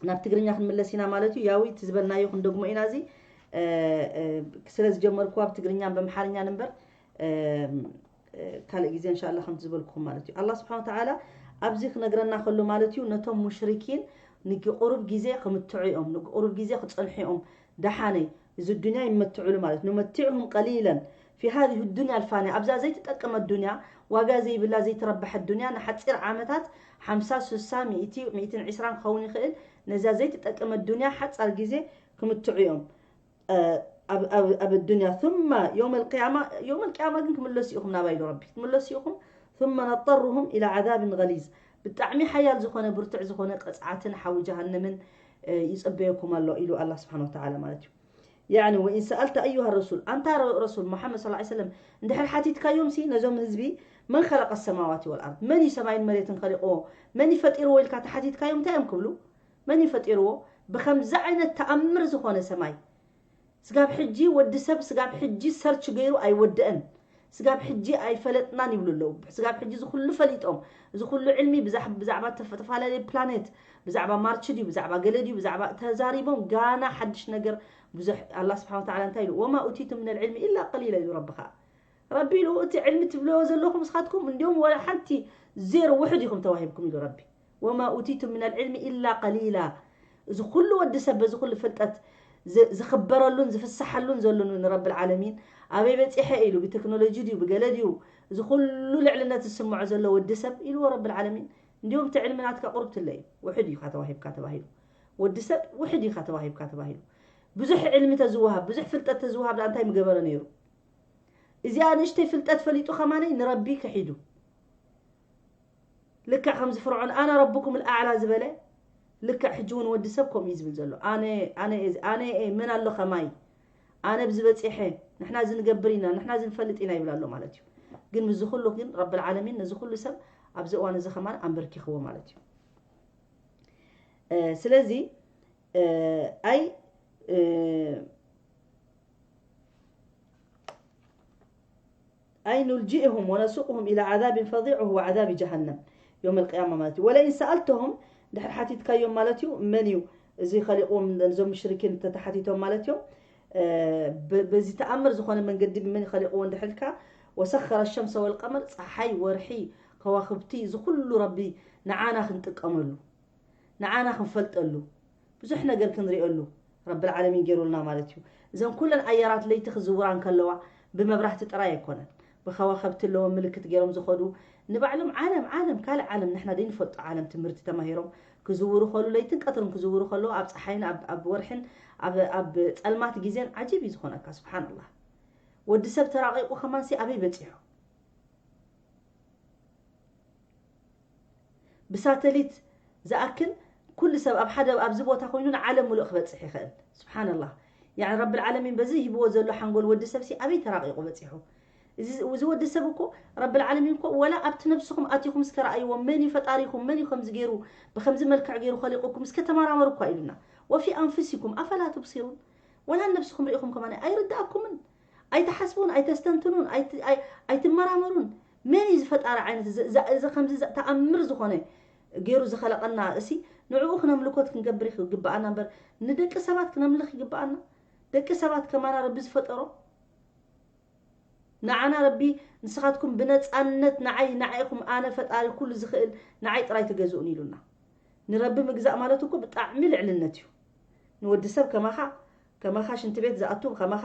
ናብ ትግርኛ ክንምለስ ኢና ማለት እዩ። ያው ትዝበልናዮ ክንደግሞ ኢና። እዚ ስለ ዝጀመርኩ ኣብ ትግርኛን በምሓርኛን እምበር ካልእ ግዜ እንሻላ ከም ዝበልኩኹም ማለት እዩ። ኣላህ ስብሓን ወተዓላ ኣብዚ ክነግረና ከሎ ማለት እዩ ነቶም ሙሽሪኪን ንቁሩብ ግዜ ክምትዑ እዮም፣ ንቁሩብ ግዜ ክፀንሑ እዮም። ደሓነይ እዚ ዱንያ ይመትዑሉ ማለት ኑመቲዕሁም ቀሊለን ፊ ሃዚህ ዱንያ ኣልፋንያ፣ ኣብዛ ዘይትጠቅመት ዱንያ፣ ዋጋ ዘይብላ ዘይትረብሐት ዱንያ ንሓፂር ዓመታት ሓምሳ፣ ስሳ፣ ሚእቲ፣ ሚእትን ዕስራን ክኸውን ይኽእል። ነዛ ዘይትጠቅመት ዱንያ ሓፃር ግዜ ክምትዑ እዮም ኣብ ዱንያ። ثم የውመል ቅያማ፣ የውመል ቅያማ ግን ክምለሱ ኢኹም ናባይ ኢሉ ረቢ፣ ክትምለሱ ኢኹም። ثم ነضطرهم إلى عذاب غليظ፣ ብጣዕሚ ሓያል ዝኾነ ብርቱዕ ዝኾነ ቅፅዓትን ሓዊ ጀሃነምን ይፅበየኩም ኣሎ ኢሉ ኣላ ስብሓን ወተዓላ ማለት እዩ። ያኒ ወኢን ሰኣልተ ኣዩሃ ረሱል፣ ኣንታ ረሱል ሙሓመድ ሰለላሁ ዐለይሂ ወሰለም እንድሕር ሓቲትካዮም ሲ ነዞም ህዝቢ መን ኸለቀ ሰማዋት ወልኣርድ፣ መን እዩ ሰማይን መሬትን ኸሊቕዎ፣ መን እዩ ፈጢርዎ ኢልካ ተሓቲትካዮም እንታይ እዮም ክብሉ? መን እዩ ፈጢርዎ? ብኸምዚ ዓይነት ተኣምር ዝኾነ ሰማይ ስጋብ ሕጂ ወዲ ሰብ ስጋብ ሕጂ ሰርች ገይሩ ኣይወደአን። ስጋብ ሕጂ ኣይፈለጥናን ይብሉ ኣለዉ። ስጋብ ሕጂ እዚ ኩሉ ፈሊጦም፣ እዚ ኩሉ ዕልሚ ብዛዕ- ብዛዕባ ተፍ- ተፈላለየ ፕላኔት፣ ብዛዕባ ማርች ድዩ፣ ብዛዕባ ገለ ድዩ፣ ብዛዕባ ተዛሪቦም ጋና ሓድሽ ነገር ብዙሕ። ኣላ ስብሓን ወተዓላ እንታይ ኢሉ? ወማ ኡቲቱ ምን ልዕልሚ ኢላ ቀሊላ ኢሉ ረቢ ኸዓ። ረቢ ኢሉ እቲ ዕልሚ ትብልዎ ዘለኹም ንስኻትኩም እንዲሁም ወላ ሓንቲ ዜሮ ውሕድ ኢኹም ተዋሂብኩም ኢሉ ረቢ። ወማ ኡቲቱ ምን ልዕልሚ ኢላ ቀሊላ። እዚ ኩሉ ወዲ ሰብ በዚ ኩሉ ፍልጠት ዝ- ዝኽበረሉን ዝፍሰሓሉን ዘሎ ንረብል ዓለሚን ኣበይ በፂሐ ኢሉ ብቴክኖሎጂ ድዩ ብገለ ድዩ እዚ ኩሉ ልዕልነት ዝስምዖ ዘሎ ወዲ ሰብ ኢልዎ ረብል ዓለሚን። እንዲሁም እቲ ዕልሚ ናትካ ቁሩብ ትለ እዩ ውሕድ እዩ ተዋሂብካ ተባሂሉ። ወዲ ሰብ ውሕድ እዩ ተዋሂብካ ተባሂሉ። ብዙሕ ዕልሚ ተዝወሃብ ብዙሕ ፍልጠት ተዝወሃብ ደኣ እንታይ ምገበረ ነይሩ? እዚኣ ንእሽተይ ፍልጠት ፈሊጡ ከማነይ ንረቢ ክሒዱ። ልክዕ ከምዚ ፍርዖን ኣነ ረብኩም ኣዕላ ዝበለ ልክዕ ሕጂ እውን ወዲ ሰብ ከምኡ እዩ ዝብል ዘሎ። ኣነ ኣነ እየ- ኣነ እየ መን ኣሎ ከማይ? ኣነ ብዝበፂሐ ንሕና እዚ ንገብር ኢና ንሕና እዚ ንፈልጥ ኢና ይብል ኣሎ ማለት እዩ። ግን ምስዚ ኩሉ ግን ረብል ዓለሚን ነዚ ኩሉ ሰብ ኣብዚ እዋን እዚ ከማን ኣንበርኪኽዎ ማለት እዩ። ስለዚ ኣይ ኣይ ኑልጅእሁም ወነሱቅሁም ኢላ ዓዛብን ፈዚዕ ወሁወ ዓዛቢ ጀሃነም የውም ልቅያማ ማለት እዩ። ወለኢን ሰኣልተሁም ድሕር ሓቲትካዮም ማለት እዩ መን እዩ እዚ ከሊቕዎም እዞም ሙሽሪኪን እንተተሓቲቶም ማለት እዮም። በዚ ተኣምር ዝኾነ መንገዲ ብመን ከሊቕዎ እንድሕልካ ወሰኸረ ሸምሰ ወልቀመር ፀሓይ ወርሒ ከዋኽብቲ እዚ ኩሉ ረቢ ንዓና ክንጥቀመሉ ንዓና ክንፈልጠሉ ብዙሕ ነገር ክንሪኦሉ ረብል ዓለሚን ገይሩልና ማለት እዩ። እዘን ኩለን ኣየራት ለይቲ ክዝውራ እንከለዋ ብመብራህቲ ጥራይ ኣይኮነን፣ ብኸዋኸብቲ ኣለዎም ምልክት ገይሮም ዝኸዱ ንባዕሎም ዓለም ዓለም ካልእ ዓለም ንሕና ዘይንፈልጦ ዓለም ትምህርቲ ተማሂሮም ክዝውሩ ከሉ ለይትን ቀትርን ክዝውሩ ከለዉ ኣብ ፀሓይን ኣብ- ኣብ ወርሕን ኣብ- ኣብ ፀልማት ግዜን ዓጂብ እዩ ዝኾነካ። ስብሓንላህ ወዲ ሰብ ተራቂቁ ከማንሲ ኣበይ በፂሑ? ብሳተሊት ዝኣክል ኩሉ ሰብ ኣብ ሓደ ኣብዚ ቦታ ኮይኑ ንዓለም ሙሉእ ክበፅሕ ይኽእል። ስብሓንላህ ያኒ ረብል ዓለሚን በዚ ሂብዎ ዘሎ ሓንጎል ወዲ ሰብሲ ኣበይ ተራቂቁ በፂሑ? እዚ እዚ ወዲ ሰብ እኮ ረብል ዓለሚን እኮ ወላ ኣብቲ ነብስኹም ኣቲኹም እስከ ረኣይዎ መን እዩ ፈጣሪኹም መን እዩ ከምዚ ገይሩ ብከምዚ መልክዕ ገይሩ ከሊቁኩም እስከ ተመራመሩ እኳ ኢሉና። ወፊ ኣንፍሲኩም ኣፈላ ትብሲሩን ወላ ነብስኹም ርኢኹም ከማን ኣይርዳእኩምን። ኣይትሓስቡን ኣይተስተንትኑን ኣይትመራመሩን። መን እዩ ዝፈጣሪ ዓይነት እዚ ከምዚ ተኣምር ዝኾነ ገይሩ ዝኸለቐና እሲ ንዕኡ ክነምልኮት ክንገብር ይግብኣና እምበር ንደቂ ሰባት ክነምልኽ ይግብኣና? ደቂ ሰባት ከማና ረቢ ዝፈጠሮ ንዓና ረቢ ንስኻትኩም ብነፃነት ንዓይ ንዓይኹም ኣነ ፈጣሪ ኩሉ ዝኽእል ንዓይ ጥራይ ትገዝኡን ኢሉና። ንረቢ ምግዛእ ማለት እኮ ብጣዕሚ ልዕልነት እዩ። ንወዲ ሰብ ከማኻ ከማኻ ሽንቲ ቤት ዝኣቱ ከማኻ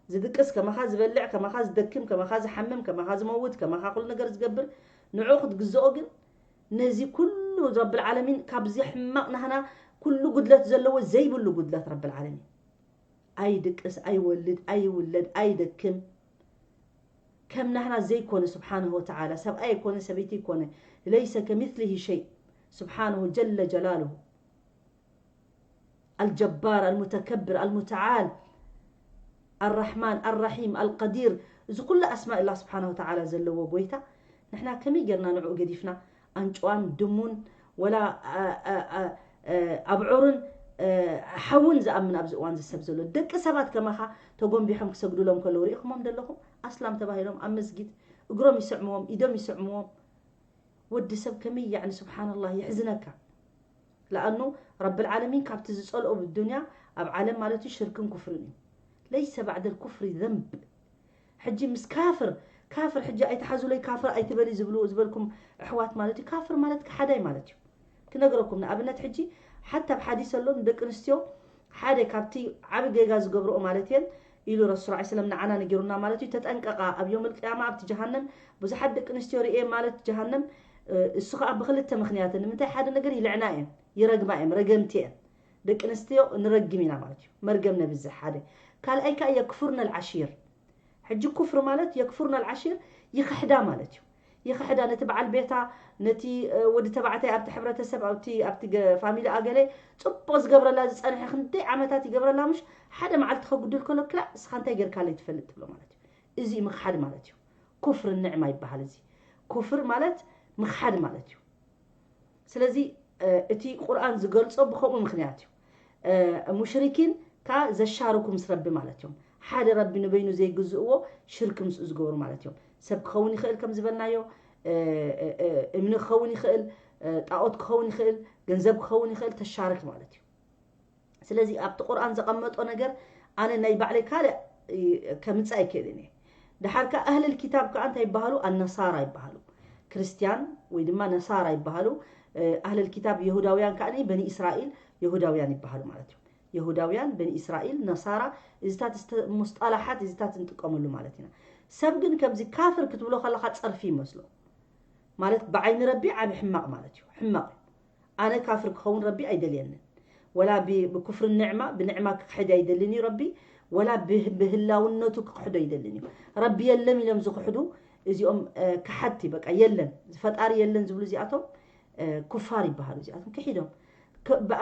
ዝድቅስ ከማኻ ዝበልዕ ከማኻ ዝደክም ከማኻ ዝሓምም ከማኻ ዝመውት ከማኻ ኩሉ ነገር ዝገብር ንዑ ክትግዝኦ ግን ነዚ ኩሉ ረብል ዓለሚን ካብዚ ሕማቕ ናህና ኩሉ ጉድለት ዘለዎ ዘይብሉ ጉድለት ረብል ዓለሚን ኣይድቅስ ኣይወልድ ኣይውለድ ኣይደክም። ከም ናህና ዘይኮነ ስብሓንሁ ወተዓላ፣ ሰብኣይ ኣይኮነ ሰበይቲ ኣይኮነ። ለይሰ ከሚስሊሂ ሸይ ስብሓንሁ ጀለ ጀላልሁ። ኣልጀባር ኣልሙተከብር ኣልሙተዓል ኣራሕማን ኣራሒም ኣልቀዲር። እዚ ኩሉ ኣስማእ ላህ ስብሓንሁ ወተዓላ ዘለዎ ጎይታ፣ ንሕና ከመይ ጌርና ንዕኡ ገዲፍና ኣንጭዋን ድሙን ወላ ኣብዑርን ሓውን ዝኣምን ኣብዚ እዋን ዝሰብ ዘሎ? ደቂ ሰባት ከማኻ ተጎንቢሖም ክሰግዱሎም ከለዉ ርኢኹሞም ደለኹም? ኣስላም ተባሂሎም ኣብ መስጊድ እግሮም ይስዕምዎም፣ ኢዶም ይስዕምዎም። ወዲ ሰብ ከመይ ያዕኒ ስብሓንላህ ይሕዝነካ። ለኣኑ ረብል ዓለሚን ካብቲ ዝጸልኦ ብዱንያ ኣብ ዓለም ማለት እዩ ሽርክን ኩፍርን እዩ። ለይሰ ባዕደል ኩፍሪ ዘንብ። ሕጂ ምስ ካፍር ካፍር ሕጂ ኣይትሓዙለይ ካፍር ኣይትበሊ ዝብሉ ዝበልኩም ኣሕዋት ማለት እዩ። ካፍር ማለት ከሓዳይ ማለት እዩ። ክነግረኩም ንኣብነት ሕጂ ሓታ ኣብ ሓዲስ ኣሎ ንደቂ ኣንስትዮ ሓደ ካብቲ ዓቢ ጌጋ ዝገብርኦ ማለት እየን ኢሉ ረሱል ዐለይሂ ሰላም ንዓና ነጊሩና ማለት እዩ። ተጠንቀቓ ኣብ ዮም ልቅያማ ኣብቲ ጀሃነም ብዙሓት ደቂ ኣንስትዮ ርእየ ማለት ጀሃነም እሱ ከዓ ብክልተ ምክንያት ንምንታይ ሓደ ነገር ይልዕና እየን ይረግማ እየን ረገምቲ እየን። ደቂ ኣንስትዮ ንረግም ኢና ማለት እዩ። መርገም ነብዝሕ ሓደ ካልኣይ ከዓ የክፉርነ ልዓሺር ሕጂ ኩፍር ማለት የክፉርና ልዓሺር ይኽሕዳ ማለት እዩ። ይኽሕዳ ነቲ በዓል ቤታ ነቲ ወዲ ተባዕታይ ኣብቲ ሕብረተሰብ ኣብቲ ኣብቲ ፋሚሊ ኣገለ ፅቡቅ ዝገብረላ ዝፀንሐ ክንደይ ዓመታት ይገብረላ ምሽ ሓደ መዓልቲ ከጉድል ከሎ ክላእ እስኻ እንታይ ጌርካለይ ትፈልጥ ትብሎ ማለት እዩ። እዚ ምኽሓድ ማለት እዩ። ኩፍር ንዕማ ይበሃል። እዚ ኩፍር ማለት ምኽሓድ ማለት እዩ። ስለዚ እቲ ቁርኣን ዝገልጾ ብከምኡ ምኽንያት እዩ። ሙሽሪኪን ከኣ ዘሻርኩ ምስ ረቢ ማለት እዮም። ሓደ ረቢ ንበይኑ ዘይግዝእዎ ሽርክ ምስኡ ዝገብሩ ማለት እዮም። ሰብ ክኸውን ይኽእል ከም ዝበልናዮ፣ እምኒ ክኸውን ይኽእል፣ ጣዖት ክኸውን ይኽእል፣ ገንዘብ ክኸውን ይኽእል፣ ተሻርክ ማለት እዩ። ስለዚ ኣብቲ ቁርኣን ዘቐመጦ ነገር ኣነ ናይ ባዕለይ ካልእ ከምፅእ ኣይክእልን እየ። ድሓር ከዓ ኣህልል ኪታብ ከዓ እንታይ ይበሃሉ? ኣነሳራ ይበሃሉ። ክርስትያን ወይ ድማ ነሳራ ይበሃሉ። ኣህልል ኪታብ የሁዳውያን ከዓ በኒ እስራኤል የሁዳውያን ይበሃሉ ማለት እዮም። የሁዳውያን በኒ እስራኤል ነሳራ እዚታት ሙስጠላሓት እዚታት እንጥቀመሉ ማለት ኢና። ሰብ ግን ከምዚ ካፍር ክትብሎ ከለካ ፀርፊ ይመስሎ። ማለት ብዓይኒ ረቢ ዓቢ ሕማቕ ማለት እዩ። ሕማቕ እዩ። ኣነ ካፍር ክኸውን ረቢ ኣይደልየንን። ወላ ብኩፍሪ ንዕማ ብንዕማ ክክሕድ ኣይደልን እዩ ረቢ። ወላ ብህላውነቱ ክክሕዶ ኣይደልን እዩ። ረቢ የለም ኢሎም ዝክሕዱ እዚኦም ክሓድቲ በቃ የለን ፈጣሪ የለን ዝብሉ እዚኣቶም ኩፋር ይበሃሉ። እዚኣቶም ክሒዶም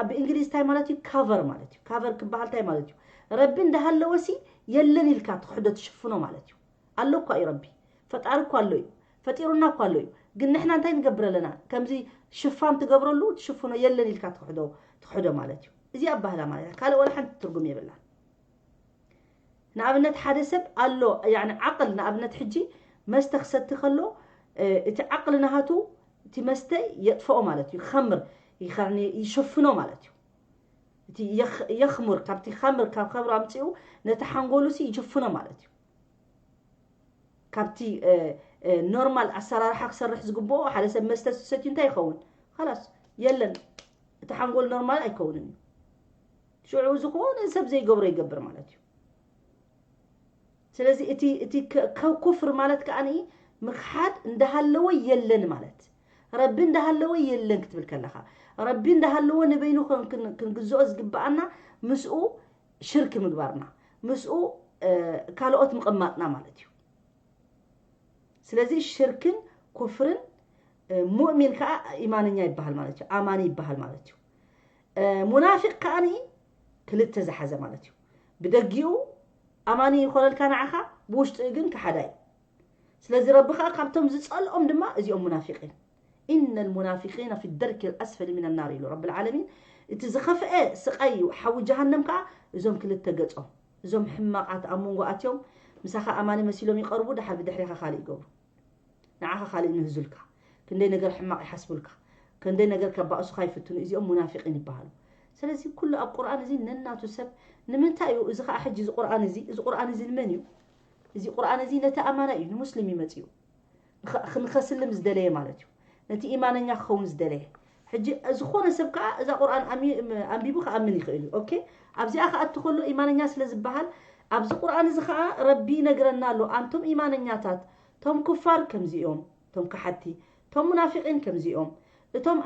ብእንግሊዝ እንታይ ማለት እዩ? ካቨር ማለት እዩ። ካቨር ክበሃል እንታይ ማለት እዩ? ረቢ እንዳሃለወሲ የለን ኢልካ ትክሕዶ ትሽፍኖ ማለት እዩ። ኣሎ እኳ እዩ ረቢ ፈጣሪ እኳ ኣሎ እዩ። ፈጢሩና እኳ ኣሎ እዩ። ግን ንሕና እንታይ ንገብር ኣለና? ከምዚ ሽፋን ትገብረሉ ትሽፍኖ የለን ኢልካ ትክሕዶ ትክሕዶ ማለት እዩ። እዚ ኣባህላ ማለት ካልእ ወላ ሓንቲ ትርጉም የብላን። ንኣብነት ሓደ ሰብ ኣሎ ያኒ ዓቕል ንኣብነት ሕጂ መስተ ክሰቲ ከሎ እቲ ዓቕሊ ናሃቱ እቲ መስተ የጥፍኦ ማለት እዩ። ከምር ይሸፍኖ ማለት እዩ። እቲ የኽሙር ካብቲ ከምር ካብ ከምር ኣምፅኡ ነቲ ሓንጎሉ ሲ ይሽፍኖ ማለት እዩ። ካብቲ ኖርማል ኣሰራርሓ ክሰርሕ ዝግብኦ ሓደ ሰብ መስተ ሰትዩ እንታይ ይኸውን? ላስ የለን እቲ ሓንጎል ኖርማል ኣይከውንን እዩ። ሽዑ ዝኾነ ሰብ ዘይገብሮ ይገብር ማለት እዩ። ስለዚ እቲ እቲ ኩፍር ማለት ከዓ ምክሓድ እንዳሃለወ የለን ማለት ረቢ እንዳሃለወ የለን ክትብል ከለካ ረቢ እንዳሃለወ ንበይኑ ክንግዝኦ ዝግብኣና ምስኡ ሽርክ ምግባርና ምስኡ ካልኦት ምቕማጥና ማለት እዩ። ስለዚ ሽርክን ኩፍርን ሙእሚን ከዓ ኢማነኛ ይበሃል ማለት እዩ። ኣማኒ ይበሃል ማለት እዩ። ሙናፊቅ ከዓ ክልተ ዝሓዘ ማለት እዩ። ብደጊኡ ኣማኒ ይኾነልካ ንዓኻ ብውሽጢ ግን ከሓዳይ። ስለዚ ረቢ ከዓ ካብቶም ዝፀልኦም ድማ እዚኦም ሙናፊቂን إن المنافقين في الدرك الأسفل من النار ኢሉ ረቢ ዓለሚን። እቲ ዝኸፍአ ስቃይ እዩ ሓዊ ጀሃነም ከዓ እዞም ክልተ ገፆም እዞም ሕማቃት ኣብ መንጎ ኣትዮም ምሳኻ ኣማኒ መሲሎም ይቐርቡ፣ ድሓር ብድሕሪኻ ካልእ ይገብሩ። ንዓኻ ካልእ ይምህዙልካ፣ ክንደይ ነገር ሕማቕ ይሓስቡልካ፣ ክንደይ ነገር ከባእሱኻ ይፍትኑ። እዚኦም ሙናፊቂን ይበሃሉ። ስለዚ ኩሉ ኣብ ቁርኣን እዚ ነናቱ ሰብ ንምንታይ እዩ እዚ ከዓ ሕጂ እዚ ቁርኣን እዚ እዚ ቁርኣን እዚ ንመን እዩ? እዚ ቁርኣን እዚ ነቲ ኣማና እዩ ንሙስሊም ይመጽእ እዩ። ንኸስልም ዝደለየ ማለት እዩ። ነቲ ኢማነኛ ክኸውን ዝደለየ ሕጂ ዝኾነ ሰብ ከዓ እዛ ቁርኣን ኣንቢቡ ክኣምን ይኽእል እዩ። ኦኬ ኣብዚኣ ክኣቱ ከሎ ኢማነኛ ስለ ዝበሃል ኣብዚ ቁርኣን እዚ ከዓ ረቢ ይነግረና ኣሎ። ኣንቶም ኢማነኛታት ቶም ኩፋር ከምዚኦም ቶም ከሓድቲ ቶም ሙናፊቂን ከምዚኦም እቶም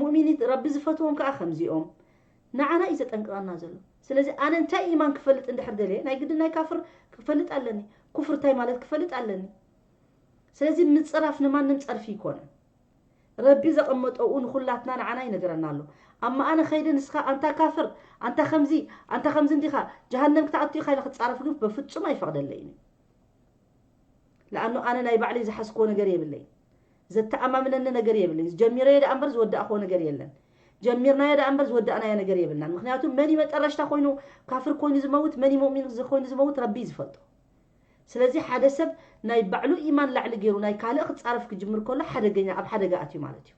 ሙእሚኒት ረቢ ዝፈትዎም ከዓ ከምዚኦም ንዓና እዩ ዘጠንቅቐና ዘሎ። ስለዚ ኣነ እንታይ ኢማን ክፈልጥ እንድሕር ደልየ፣ ናይ ግድን ናይ ካፍር ክፈልጥ ኣለኒ። ኩፍር እንታይ ማለት ክፈልጥ ኣለኒ። ስለዚ ምጽራፍ ንማንም ጸርፊ ይኮነን። ረቢ ዘቐመጠኡ ንኹላትና ንዓና ይነግረና ኣሎ። ኣማ ኣነ ኸይደ ንስኻ ኣንታ ካፍር፣ ኣንታ ከምዚ፣ ኣንታ ከምዚ እንዲኻ፣ ጀሃነም ክትኣቱ ኢኻ ኢለ ክጻረፍ ግን በፍጹም ኣይፈቕደለይን እዩ። ለኣኑ ኣነ ናይ ባዕለይ ዝሓዝክዎ ነገር የብለይ። ዘተኣማምነኒ ነገር የብለይ። ጀሚረዮ ደኣ እምበር ዝወዳእክዎ ነገር የለን። ጀሚርናዮ ደኣ እምበር ዝወዳእናዮ ነገር የብልናን። ምክንያቱ መን እዩ መጠረሽታ ኮይኑ ካፍር ኮይኑ ዝመውት፣ መን እዩ ሙእሚን ዝ-፣ ኮይኑ ዝመውት ረቢ እዩ ዝፈልጦ። ስለዚ ሓደ ሰብ ናይ ባዕሉ ኢማን ላዕሊ ገይሩ ናይ ካልእ ክጻረፍ ክጅምር ከሎ ሓደገኛ፣ ኣብ ሓደጋ ኣትዩ ማለት እዩ።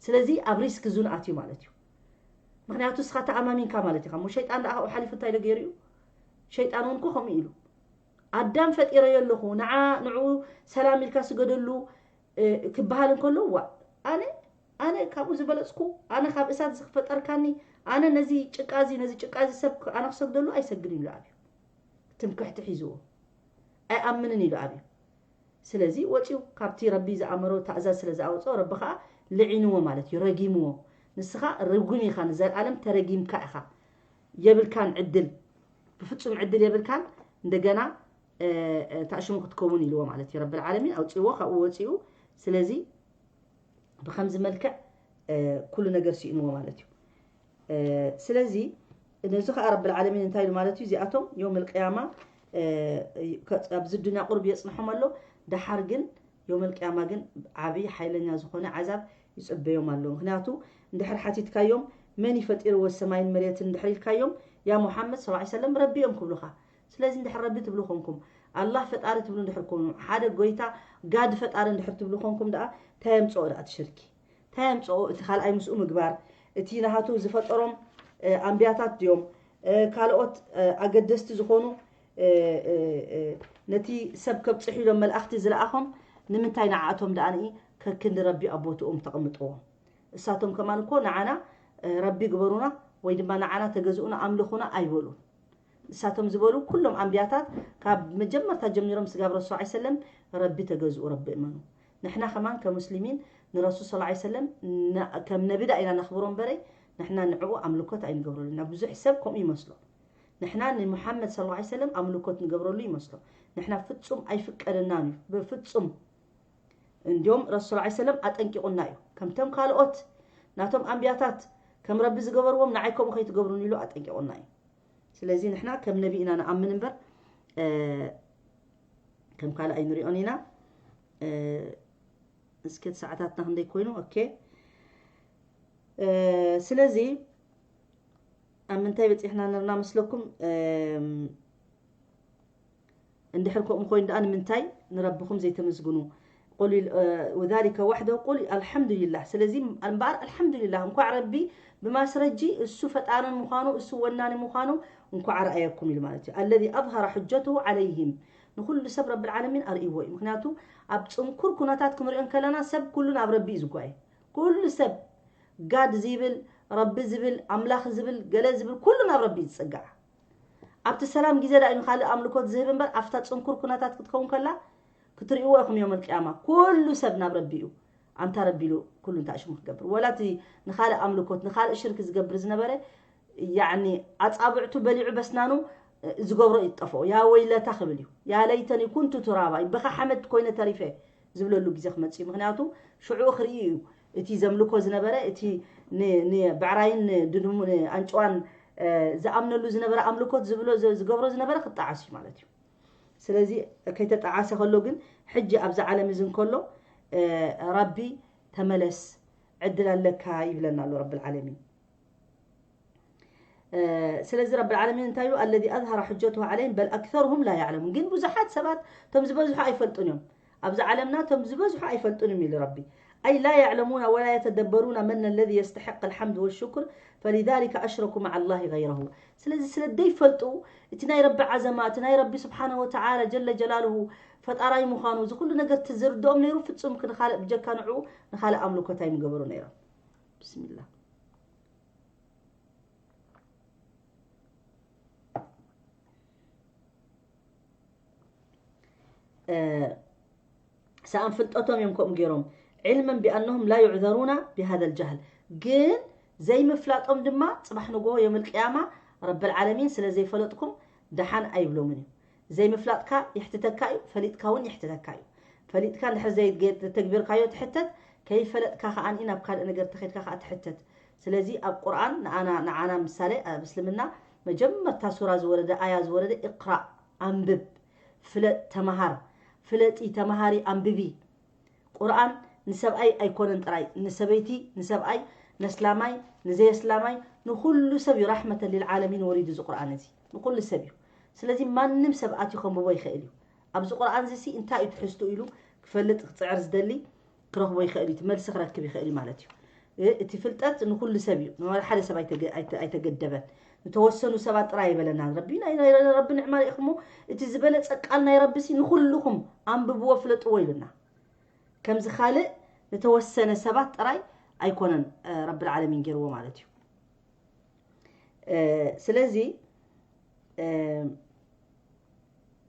ስለዚ ኣብ ሪስክ ዙን ኣትዩ ማለት እዩ። ምክንያቱ እስኻ ተኣማሚንካ ማለት ኢኻ። እሞ ሸይጣን ደኣ ካብኡ ሓሊፉ እንታይ ኢሉ ገይሩ እዩ? ሸይጣን እውን እኮ ከምኡ ኢሉ። ኣዳም ፈጢረዮ ኣለኹ፣ ንዓ፣ ንዑ ሰላም ኢልካ ስገደሉ፣ እ፣ ክበሃል እንከሎ፣ ዋ፣ ኣነ፣ ኣነ ካብኡ ዝበለጽኩ፣ ኣነ ካብ እሳት ዝፈጠርካኒ፣ ኣነ ነዚ ጭቃ እዚ፣ ነዚ ጭቃ እዚ ሰብ ክ-፣ ኣነ ክሰግደሉ ኣይሰግድን ኢሉ ኣብዩ። ትምክሕቲ ሒዝዎ። ኣይኣምንን ኢሉ ኣብዩ። ስለዚ ወጺኡ ካብቲ ረቢ ዝኣመሮ ትእዛዝ ስለ ዝኣወጾ፣ ረቢ ከኣ ልዒንዎ ማለት እዩ፣ ረጊምዎ። ንስኻ ርጉም ኢኻ፣ ንዘለኣለም ተረጊምካ ኢኻ። የብልካን ዕድል፣ ብፍጹም ዕድል የብልካን። እንደገና፣ እ፣ እ፣ ታሽሙ ክትከውን ኢልዎ ማለት እዩ። ረብል ዓለሚን ኣውጺእዎ፣ ካብኡ ወጺኡ። ስለዚ ብኸምዚ መልክዕ፣ እ፣ ኩሉ ነገር ስኢንዎ ማለት እዩ። እ፣ ስለዚ ነዚ ኸኣ ረብል ዓለሚን እንታይ ኢሉ ማለት እዩ? እዚኣቶም የውመል ቅያማ፣ እ፣ ከ-፣ ኣብዚ ዱንያ ቁሩብ የጽንሖም ኣሎ። ደሓር ግን የውመል ቅያማ ግን ዓቢ ሓይለኛ ዝኾነ ዓዛብ ይጽበዮም ኣሎ። ምክንያቱ እንድሕር ሓቲትካዮም፣ "መን እዩ ፈጢርዎ ሰማይን መሬትን?" እንድሕር ኢልካዮም፣ "ያ ሙሓመድ ሰለላሁ ዐለይሂ ወሰለም፣ ረቢ እዮም" ክብሉኻ። ስለዚ እንድሕር ረቢ ትብሉ ኮንኩም፣ ኣላህ ፈጣሪ ትብሉ እንድሕር ኮኑ፣ ሓደ ጎይታ ጋድ ፈጣሪ እንድሕር ትብሉ ኮንኩም ደኣ፣ እንታይ የምጽኦ ደኣ እቲ ሽርኪ? እንታይ የምጽኦ እቲ ካልኣይ ምስኡ ምግባር? እቲ ናሃቱ ዝፈጠሮም፣ እ፣ ኣንብያታት ድዮም? እ፣ ካልኦት፣ እ፣ ኣገደስቲ ዝኾኑ፣ እ፣ እ፣ እ፣ ነቲ ሰብ ከብጽሑ ኢሎም መልኣኽቲ ዝለኣኾም ንምንታይ ንዓኣቶም ደኣ ንኢ ከክንዲ ረቢ ኣብ ቦትኦም ተቐምጥዎም? እሳቶም ከማን እኮ ንዓና፣ እ፣ ረቢ ግበሩና ወይ ድማ ንዓና ተገዝኡና ኣምልኹና ኣይበሉን። እሳቶም ዝበሉ ኩሎም ኣንብያታት ካብ መጀመርታ ጀሚሮም ስጋብ ረሱል ሰለላሁ ዐለይሂ ወሰለም ረቢ ተገዝኡ፣ ረቢ እመኑ። ንሕና ከማን ከሙስሊሚን ንረሱል ሰለላሁ ዐለይሂ ወሰለም ን-፣ ከም ነቢ ዳ ኢና ነኽብሮ እምበረ ንሕና ንዕኡ ኣምልኮት ኣይንገብረሉ ኢና። ብዙሕ ሰብ ከምኡ ይመስሎ። ንሕና ንሙሓመድ ሰለላሁ ዐለይሂ ወሰለም ኣምልኮት ንገብረሉ ይመስሎ። ንሕና ፍጹም ኣይፍቀደናን እዩ። ብፍጹም። እንዲዮም ረሱል ሰለላሁ ዐለይሂ ወሰለም ኣጠንቂቑና እዩ። ከምቶም ካልኦት ናቶም ኣንብያታት ከም ረቢ ዝገበርዎም ንዓይ ከምኡ ከይትገብሩን ኢሉ ኣጠንቂቑና እዩ። ስለዚ ንሕና ከም ነቢ ኢና ንኣምን እምበር፣ እ፣ ከም ካልእ ኣይንሪኦን ኢና። እ፣ እስኪ እቲ ሰዓታትና ክንደይ ኮይኑ? ኦኬ። እ፣ ስለዚ ኣብ ምንታይ በጺሕና ነርና መስለኩም? እም፣ እንድሕር ከምኡ ኮይኑ ደኣ ንምንታይ ንረብኹም ዘይተመስግኑ? ቁል ኢል-፣ እ፣ ወዛሊከ ዋሕደሁ ቁል ኣልሓምዱሊላህ። ስለዚ እምበኣር ኣልሓምዱሊላህ፣ እንኳዕ ረቢ ብማስረጂ እሱ ፈጣርን ምዃኑ፣ እሱ ወናኒ ምዃኑ እንኳዕ ኣርኣየኩም ኢሉ ማለት እዩ። ኣለዚ ኣዝሃረ ሑጀተሁ ዓለይሂም፣ ንኹሉ ሰብ ረብል ዓለሚን ኣርእይዎ እዩ። ምክንያቱ ኣብ ጽንኩር ኩነታት ክንሪኦ እንከለና ሰብ ኩሉ ናብ ረቢ እዩ ዝጓየ። ኩሉ ሰብ ጋድ ዝብል፣ ረቢ ዝብል፣ ኣምላኽ ዝብል፣ ገለ ዝብል፣ ኩሉ ናብ ረቢ እዩ ዝጽጋዕ። ኣብቲ ሰላም ግዜ ደኣ እዩ ንኻልእ ኣምልኮት ዝህብ እምበር፣ ኣብታ ጽንኩር ኩነታት ክትከውን ከላ ክትርእይዎ ኢኹም ዮም ኣልቅያማ። ኩሉ ሰብ ናብ ረቢ እዩ፣ ኣንታ ረቢ ኢሉ ኩሉ እንታይ ሽሙ ክገብር። ወላ እቲ ንኻልእ ኣምልኮት፣ ንኻልእ ሽርክ ዝገብር ዝነበረ፣ ያዕኒ ኣጻብዕቱ በሊዑ በስናኑ ዝገብሮ እዩ ዝጠፍኦ። ያ ወይለታ ክብል እዩ። ያ ለይተኒ ኩንቱ ቱራባ፣ በኻ ሓመድ ኮይነ ተሪፈ ዝብለሉ ግዜ ክመጽእ እዩ። ምክንያቱ ሽዑ ክርኢ እዩ እቲ ዘምልኮ ዝነበረ፣ እቲ ን-፣ ንብዕራይን ንድሙ-፣ ንኣንጭዋን፣ እ፣ ዝኣምነሉ ዝነበረ ኣምልኮት ዝብሎ፣ ዝ-፣ ዝገብሮ ዝነበረ ክጠዓስ እዩ ማለት እዩ። ስለዚ ከይተጠዓሰ ከሎ ግን ሕጂ ኣብዚ ዓለም እዚ እንከሎ፣ እ፣ ረቢ ተመለስ ዕድል ኣለካ ይብለና ኣሎ ረብል ዓለሚን። እ፣ ስለዚ ረብል ዓለሚን እንታይ ኢሉ? ኣለዚ ኣዝሃረ ሑጀተሁ ዓለይሂም በል ኣክሰሩሁም ላ ያዕለሙን። ግን ብዙሓት ሰባት፣ እቶም ዝበዝሑ ኣይፈልጡን እዮም። ኣብዚ ዓለምና እቶም ዝበዝሑ ኣይፈልጡን እዮም ኢሉ ረቢ። ኣይ ላ ያዕለሙና ወላ የተደበሩና መን ኣለዚ የስተሐቅ ኣልሓምድ ወሽኩር ፈሊዛሊከ ኣሽረኩ መዓ ላሂ ገይረሁ። ስለዚ ስለ ደይፈልጡ እቲ ናይ ረቢ ዓዘማ፣ እቲ ናይ ረቢ ስብሓነ ወተዓላ ጀለ ጀላልሁ ፈጣራይ ምዃኑ፣ እዚ ኩሉ ነገር እቲ ዝርድኦም ነይሩ ፍጹም ንኻልእ ብጀካ ንዕኡ ንኻልእ ኣምልኮት ኣይምገበሩ ነይሮም። ብስሚላህ። እ፣ ሰኣን ፍልጠቶም እዮም ከምኡ ገይሮም። علما بأنهم لا يعذرون بهذا الجهل። ግን ዘይምፍላጦም ድማ ጽባሕ ንግሆ የውመል ቅያማ ረብል ዓለሚን ስለ ዘይፈለጥኩም ደሓን ኣይብሎምን እዩ። ዘይምፍላጥካ ይሕትተካ እዩ፣ ፈሊጥካ እውን ይሕትተካ እዩ። ፈሊጥካ እንድሕር ዘይተግቢርካዮ ትሕተት፣ ከይፈለጥካ ከኣ ናብ ካልእ ነገር ተኸድካ ከኣ ትሕተት። ስለዚ ኣብ ቁርኣን ንኣና ንዓና ምሳሌ ኣብ እስልምና መጀመርታ ሱራ ዝወረደ ኣያ ዝወረደ እቅራእ፣ ኣንብብ፣ ፍለጥ፣ ተመሃር፣ ፍለጢ፣ ተመሃሪ፣ ኣንብቢ። ቁርኣን ንሰብኣይ ኣይኮነን ጥራይ፣ ንሰበይቲ፣ ንሰብኣይ፣ ነስላማይ፣ ንዘየስላማይ፣ ንኹሉ ሰብ እዩ። ራሕመተን ሊልዓለሚን ወሪዱ እዚ ቁርኣን እዚ ንኹሉ ሰብ እዩ። ስለዚ ማንም ሰብ ኣትዩ ከንብቦ ይኽእል እዩ። ኣብዚ ቁርኣን እዚ ሲ እንታይ እዩ ትሕዝቱ ኢሉ ክፈልጥ ክፅዕር ዝደሊ ክረኽቦ ይኽእል እዩ። እቲ መልሲ ክረክብ ይኽእል እዩ ማለት እዩ። እ- እቲ ፍልጠት ንኹሉ ሰብ እዩ። ንዋላ ሓደ ሰብ ኣይተገ- ኣይተ- ኣይተገደበን። ንተወሰኑ ሰባት ጥራይ ኣይበለናን ረቢ። ናይ ናይ ረቢ ንዕማ ርኢኹሞ፣ እቲ ዝበለፀ ቃል ናይ ረቢ ሲ ንኹልኹም ኣንብብዎ ፍለጥዎ ኢሉና። ከምዚ ካልእ ንተወሰነ ሰባት ጥራይ ኣይኮነን ረብል ዓለሚን ገይርዎ ማለት እዩ። ስለዚ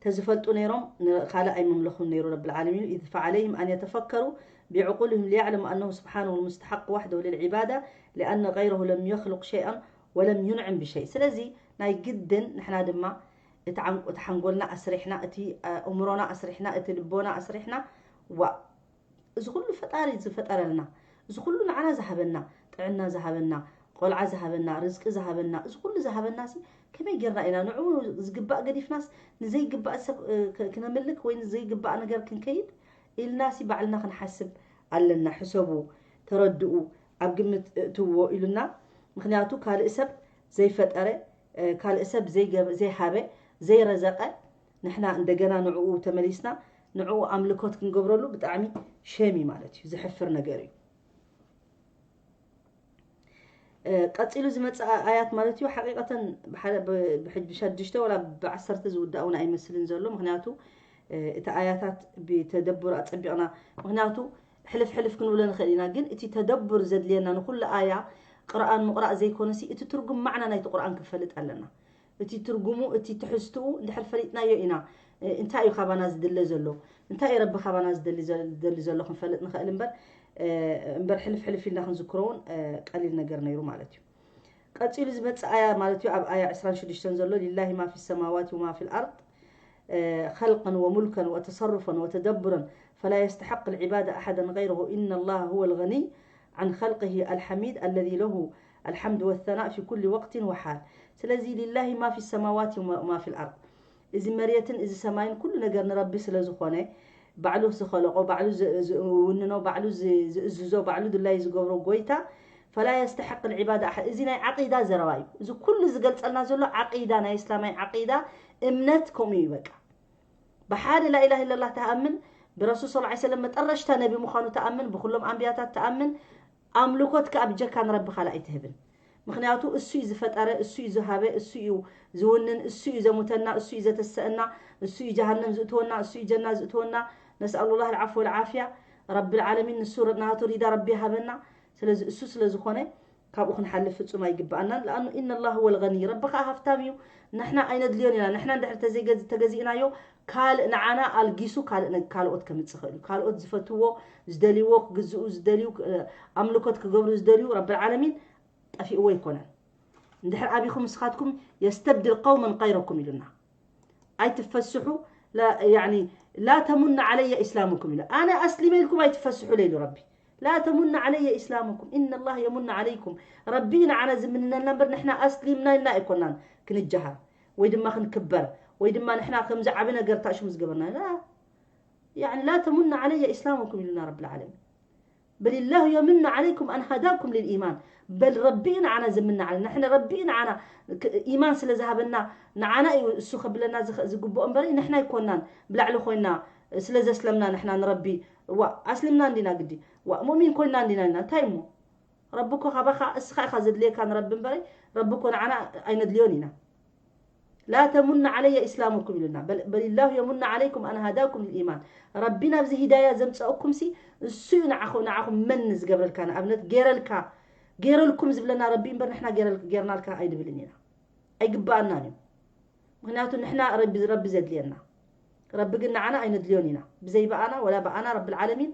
ተዝፈልጡ ነይሮም ካልእ ኣይምምለኹን ነይሩ ረብል ዓለሚን። إذ فعليهم أن يتفكروا بعقولهم ليعلموا أنه سبحانه المستحق وحده للعبادة لأن غيره لم يخلق شيئا ولم ينعم بشيء. ስለዚ ናይ ግድን ንሕና ድማ እቲ ሓንጎልና ኣስሪሕና፣ እቲ እምሮና ኣስሪሕና፣ እቲ ልቦና ኣስሪሕና፣ ዋ እዚ ኩሉ ፈጣሪ ዝፈጠረልና፣ እዚ ኩሉ ንዓና ዝሃበና፣ ጥዕና ዝሃበና፣ ቆልዓ ዝሃበና፣ ርዝቂ ዝሃበና፣ እዚ ኩሉ ዝሃበና ሲ ከመይ ጌርና ኢና ንዕኡ ዝግባእ ገዲፍናስ ንዘይግባእ ሰብ ክነምልክ ወይ ንዘይግባእ ነገር ክንከይድ ኢልና ሲ ባዕልና ክንሓስብ ኣለና። ሕሰቡ፣ ተረድኡ፣ ኣብ ግምት እእትዎ ኢሉና። ምክንያቱ ካልእ ሰብ ዘይፈጠረ፣ ካልእ ሰብ ዘይገበ ዘይሃበ ዘይረዘቀ ንሕና እንደገና ንዕኡ ተመሊስና ንዕኡ ኣምልኮት ክንገብረሉ ብጣዕሚ ሸም እዩ ማለት እዩ። ዘሕፍር ነገር እዩ። ቀፂሉ ዝመፅእ ኣያት ማለት እዩ። ሓቂቀተን ብሓደ ብሸድሽተ ወላ ብዓሰርተ ዝውዳእ እውን ኣይመስልን ዘሎ። ምክንያቱ እቲ ኣያታት ብተደብር ኣፀቢቕና፣ ምክንያቱ ሕልፍ ሕልፍ ክንብሎ ንኽእል ኢና። ግን እቲ ተደብር ዘድልየና ንኩሉ ኣያ ቅርኣን ምቕራእ ዘይኮነሲ እቲ ትርጉም ማዕና ናይቲ ቁርኣን ክንፈልጥ ኣለና። እቲ ትርጉሙ፣ እቲ ትሕዝትኡ እንድሕር ፈሊጥናዮ ኢና እንታይ እዩ ካባና ዝድለ ዘሎ፣ እንታይ እዩ ረቢ ካባና ዝደሊ ዘሎ ክንፈልጥ ንኽእል እምበር እምበር ሕልፍ ሕልፍ ኢልና ክንዝክሮ እውን ቀሊል ነገር ነይሩ ማለት እዩ። ቀፂሉ ዝመፅእ ኣያ ማለት እዩ ኣብ ኣያ ዕስራን ሽዱሽተን ዘሎ لله ما في السماوات وما في الأرض خلقا وملكا وتصرفا وتدبرا فلا يستحق العبادة أحدا غيره إن الله هو الغني عن خلقه الحميد الذي له الحمد والثناء في كل وقت وحال. ስለዚ لله ما في السماوات وما في الأرض እዚ መሬትን እዚ ሰማይን ኩሉ ነገር ንረቢ ስለ ዝኾነ ባዕሉ ዝኸለቆ፣ ባዕሉ ዝውንኖ፣ ባዕሉ ዝእዝዞ፣ ባዕሉ ድላይ ዝገብሮ ጎይታ فلا يستحق العبادة أحد። እዚ ናይ ዓቂዳ ዘረባ እዩ። እዚ ኩሉ ዝገልጸልና ዘሎ ዓቂዳ ናይ እስላማይ ዓቂዳ እምነት ከምኡ እዩ። በቃ ብሓደ ላኢላህ ኢለላህ ትኣምን፣ ብረሱል صلى الله عليه وسلم መጠረሽታ ነቢ ምዃኑ ትኣምን፣ ብኩሎም ኣንብያታት ትኣምን፣ ኣምልኮት ከኣ ብጀካ ንረቢ ካልእ ኣይትህብን። ምክንያቱ እሱ እዩ ዝፈጠረ፣ እሱ እዩ ዝሃበ፣ እሱ እዩ ዝውንን፣ እሱ እዩ ዘሙተና፣ እሱ እዩ ዘተሰአና፣ እሱ እዩ ጀሃነም ዝእትወና፣ እሱ እዩ ጀና ዝእትወና። نسأل الله العفو والعافية። ረብል ዓለሚን ንሱ ናቱ ሪዳ ረቢ ይሃበና። ስለዚ እሱ ስለ ዝኾነ ካብኡ ክንሓልፍ ፍጹም ኣይግብኣናን። لأنه إن الله هو الغني ረቢ ከኣ ሃፍታም እዩ። ንሕና ኣይነድልዮን ኢና። ንሕና እንድሕር ተዘይገዝ- ተገዚእናዮ ካልእ ንዓና ኣልጊሱ ካልእ ነ- ካልኦት ከምጽእ ይኽእል እዩ። ካልኦት ዝፈትዎ ዝደልይዎ ክግዝኡ ዝደልዩ ኣምልኮት ክገብሩ ዝደልዩ ረብል ዓለሚን ጠፊእዎ ኣይኮነን። እንድሕር ኣቢኹም ንስኻትኩም يستبدل قوما غيركم ኢሉና። ኣይትፈስሑ لا تمن علي إسلامكم ኢሉ። ኣነ ኣስሊመ ኢልኩም ኣይትፈስሑ ኢሉ ረቢ። لا تمن علي إسلامكم إن الله يمن عليكم። ረቢ ንዓና ዝምንነልና እምበር ንሕና ኣስሊምና ኢልና ኣይኮናን ክንጀሃር ወይ ድማ ክንክበር ወይ ድማ ንሕና ከምዚ ዓቢ ነገር ታሽሙ ዝገበርና لا يعني لا تمن علي إسلامكم ኢሉና ረብል ዓለሚን። بل الله يمن عليكم أن هداكم للإيمان። በል ረቢ እዩ ንዓና ዝምና ዓለ ንሕና ረቢ እዩ ንዓና ኢማን ስለ ዝሃበና ንዓና እዩ እሱ ከብለና ዝግብኦ እምበር ንሕና ኣይኮናን ብላዕሊ ኮይና ስለ ዘስለምና ንሕና ንረቢ ዋ ኣስሊምና እንዲና ግዲ ዋ ሙእሚን ኮይና እንዲና ኢና እንታይ እሞ ረቢ እኮ ካባኻ እስኻ ኢኻ ዘድልየካ ንረቢ እምበረይ ረቢ እኮ ንዓና ኣይነድልዮን ኢና لا تمن علي إسلامكم ኢሉና بل الله يمن عليكم أن هداكم للإيمان ረቢ ናብዚ ሂዳያ ዘምፀእኩም ሲ እሱ እዩ ንዓኹ ንዓኹም መን ዝገብረልካ ንኣብነት ገይረልካ ገይረልኩም ዝብለና ረቢ እምበር ንሕና ገይረል- ገይርናልካ ኣይንብልን ኢና ኣይግባኣናን እዩ ምክንያቱ ንሕና ረቢ ረቢ ዘድልየና ረቢ ግን ንዓና ኣይነድልዮን ኢና ብዘይ ብኣና ወላ ብኣና ረቢ ዓለሚን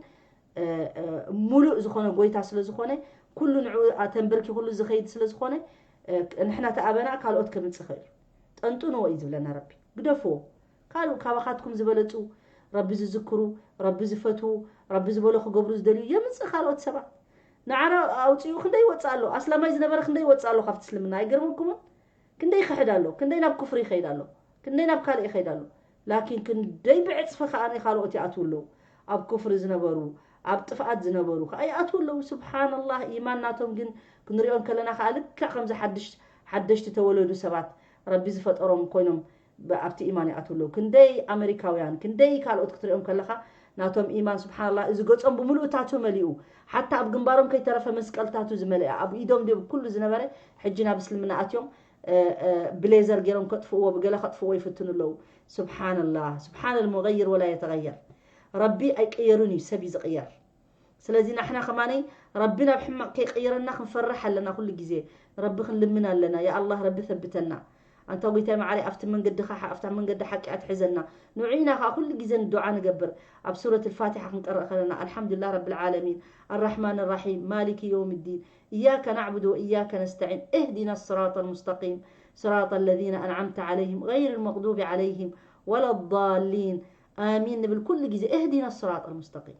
ሙሉእ ዝኾነ ጎይታ ስለ ዝኾነ ኩሉ ንዑ ተንበርኪኹሉ ዝኸይድ ስለ ዝኾነ፣ እ፣ ንሕና ተኣበና ካልኦት ከምጽእ ይኽእል እዩ። ጠንጥንዎ እዩ ዝብለና ረቢ። ግደፍዎ። ካልእ ካባኻትኩም ዝበለጹ፣ ረቢ ዝዝክሩ፣ ረቢ ዝፈትዉ፣ ረቢ ዝበሎ ክገብሩ ዝደልዩ የምጽእ ካልኦት ሰባት። ንዓና ኣውጺኡ ክንደይ ይወጽእ ኣሎ? ኣስላማይ ዝነበረ ክንደይ ይወጽእ ኣሎ ካብቲ እስልምና? ኣይገርመኩምን? ክንደይ ይኽሕድ ኣሎ? ክንደይ ናብ ኩፍሪ ይኸይድ ኣሎ? ክንደይ ናብ ካልእ ይኸይድ ኣሎ? ላኪን ክንደይ ብዕጽፊ ከኣ ናይ ካልኦት ይኣትዉ ኣለዉ። ኣብ ኩፍሪ ዝነበሩ፣ ኣብ ጥፍኣት ዝነበሩ ከኣ ይኣትዉ ኣለዉ። ስብሓንላህ፣ ኢማን ናቶም ግን ክንሪኦ እንከለና ከኣ ልክዕ ከምዚ ሓድሽ-፣ ሓደሽቲ ተወለዱ ሰባት ረቢ ዝፈጠሮም ኮይኖም ብ-፣ ኣብቲ ኢማን ይኣትዉ ኣለዉ። ክንደይ ኣመሪካውያን፣ ክንደይ ካልኦት ክትሪኦም ከለኻ ናቶም ኢማን ስብሓንላህ፣ እዚ ገጾም ብምሉእታቱ መሊኡ፣ ሓታ ኣብ ግንባሮም ከይተረፈ መስቀልታቱ ዝመልአ፣ ኣብ ኢዶም ድዩ ኩሉ ዝነበረ፣ ሕጂ ናብ እስልምና ኣትዮም፣ እ፣ እ፣ ብሌዘር ገይሮም ከጥፍእዎ፣ ብገለ ከጥፍእዎ ይፍትኑ ኣለዉ። ስብሓንላህ፣ ስብሓን ልሙገይር ወላ የተገየር። ረቢ ኣይቀየሩን እዩ፣ ሰብ እዩ ዝቕየር። ስለዚ ንሕና ከማነይ ረቢ ናብ ሕማቕ ከይቀይረና ክንፈርሕ ኣለና። ኩሉ ግዜ ንረቢ ክንልምን ኣለና። ያ ኣላህ፣ ረቢ ተብተና። ኣንታ ጎይታይ መዓረይ፣ ኣብቲ መንገዲ ኻ-፣ ኣብታ መንገዲ ሓቂ ኣትሕዘና። ንዑ ኢና ኸዓ ኩሉ ግዜ ንዱዓ ንገብር። ኣብ ሱረት ልፋቲሓ ክንቀርእ ከለና፣ ኣልሓምዱሊላህ ረብል ዓለሚን፣ ኣራሕማን ራሒም፣ ማሊኪ የውም ዲን፣ ኢያከ ናዕቡዱ ወኢያከ ነስተዒን፣ እህዲና ስራጠ ልሙስተቂም፣ ስራጠ ለዚነ ኣንዓምተ ዓለይሂም፣ ገይር ልመቅዱቢ ዓለይሂም ወላ ዳሊን፣ ኣሚን ንብል ኩሉ ግዜ። እህዲና ስራጠ ልሙስተቂም።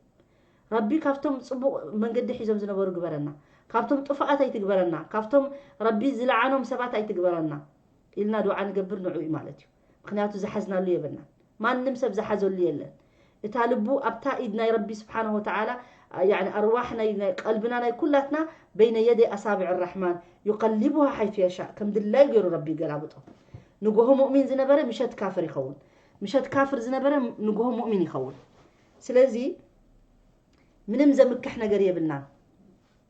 ረቢ ካብቶም ጽቡቕ መንገዲ ሒዞም ዝነበሩ ግበረና። ካብቶም ጥፉኣት ኣይትግበረና። ካብቶም ረቢ ዝለዓኖም ሰባት ኣይትግበረና ኢልና ዱዓ ንገብር፣ ንዑ እዩ ማለት እዩ። ምኽንያቱ ዝሓዝናሉ የብልናን። ማንም ሰብ ዝሓዘሉ የለን። እታ ልቡ ኣብታ ኢድ ናይ ረቢ ስብሓንሁ ወተዓላ፣ ያዕኒ ኣርዋሕ ናይ፣ ናይ ቀልብና ናይ ኩላትና በይነ የደይ ኣሳብዕ ራሕማን ዩቀሊቡሃ ሓይቱ የሻእ፣ ከም ድላዩ ገይሩ ረቢ ይገላብጦ። ንጎሆ ሙእሚን ዝነበረ ምሸት ካፍር ይኸውን። ምሸት ካፍር ዝነበረ ንጎሆ ሙእሚን ይኸውን። ስለዚ ምንም ዘምክሕ ነገር የብልናን።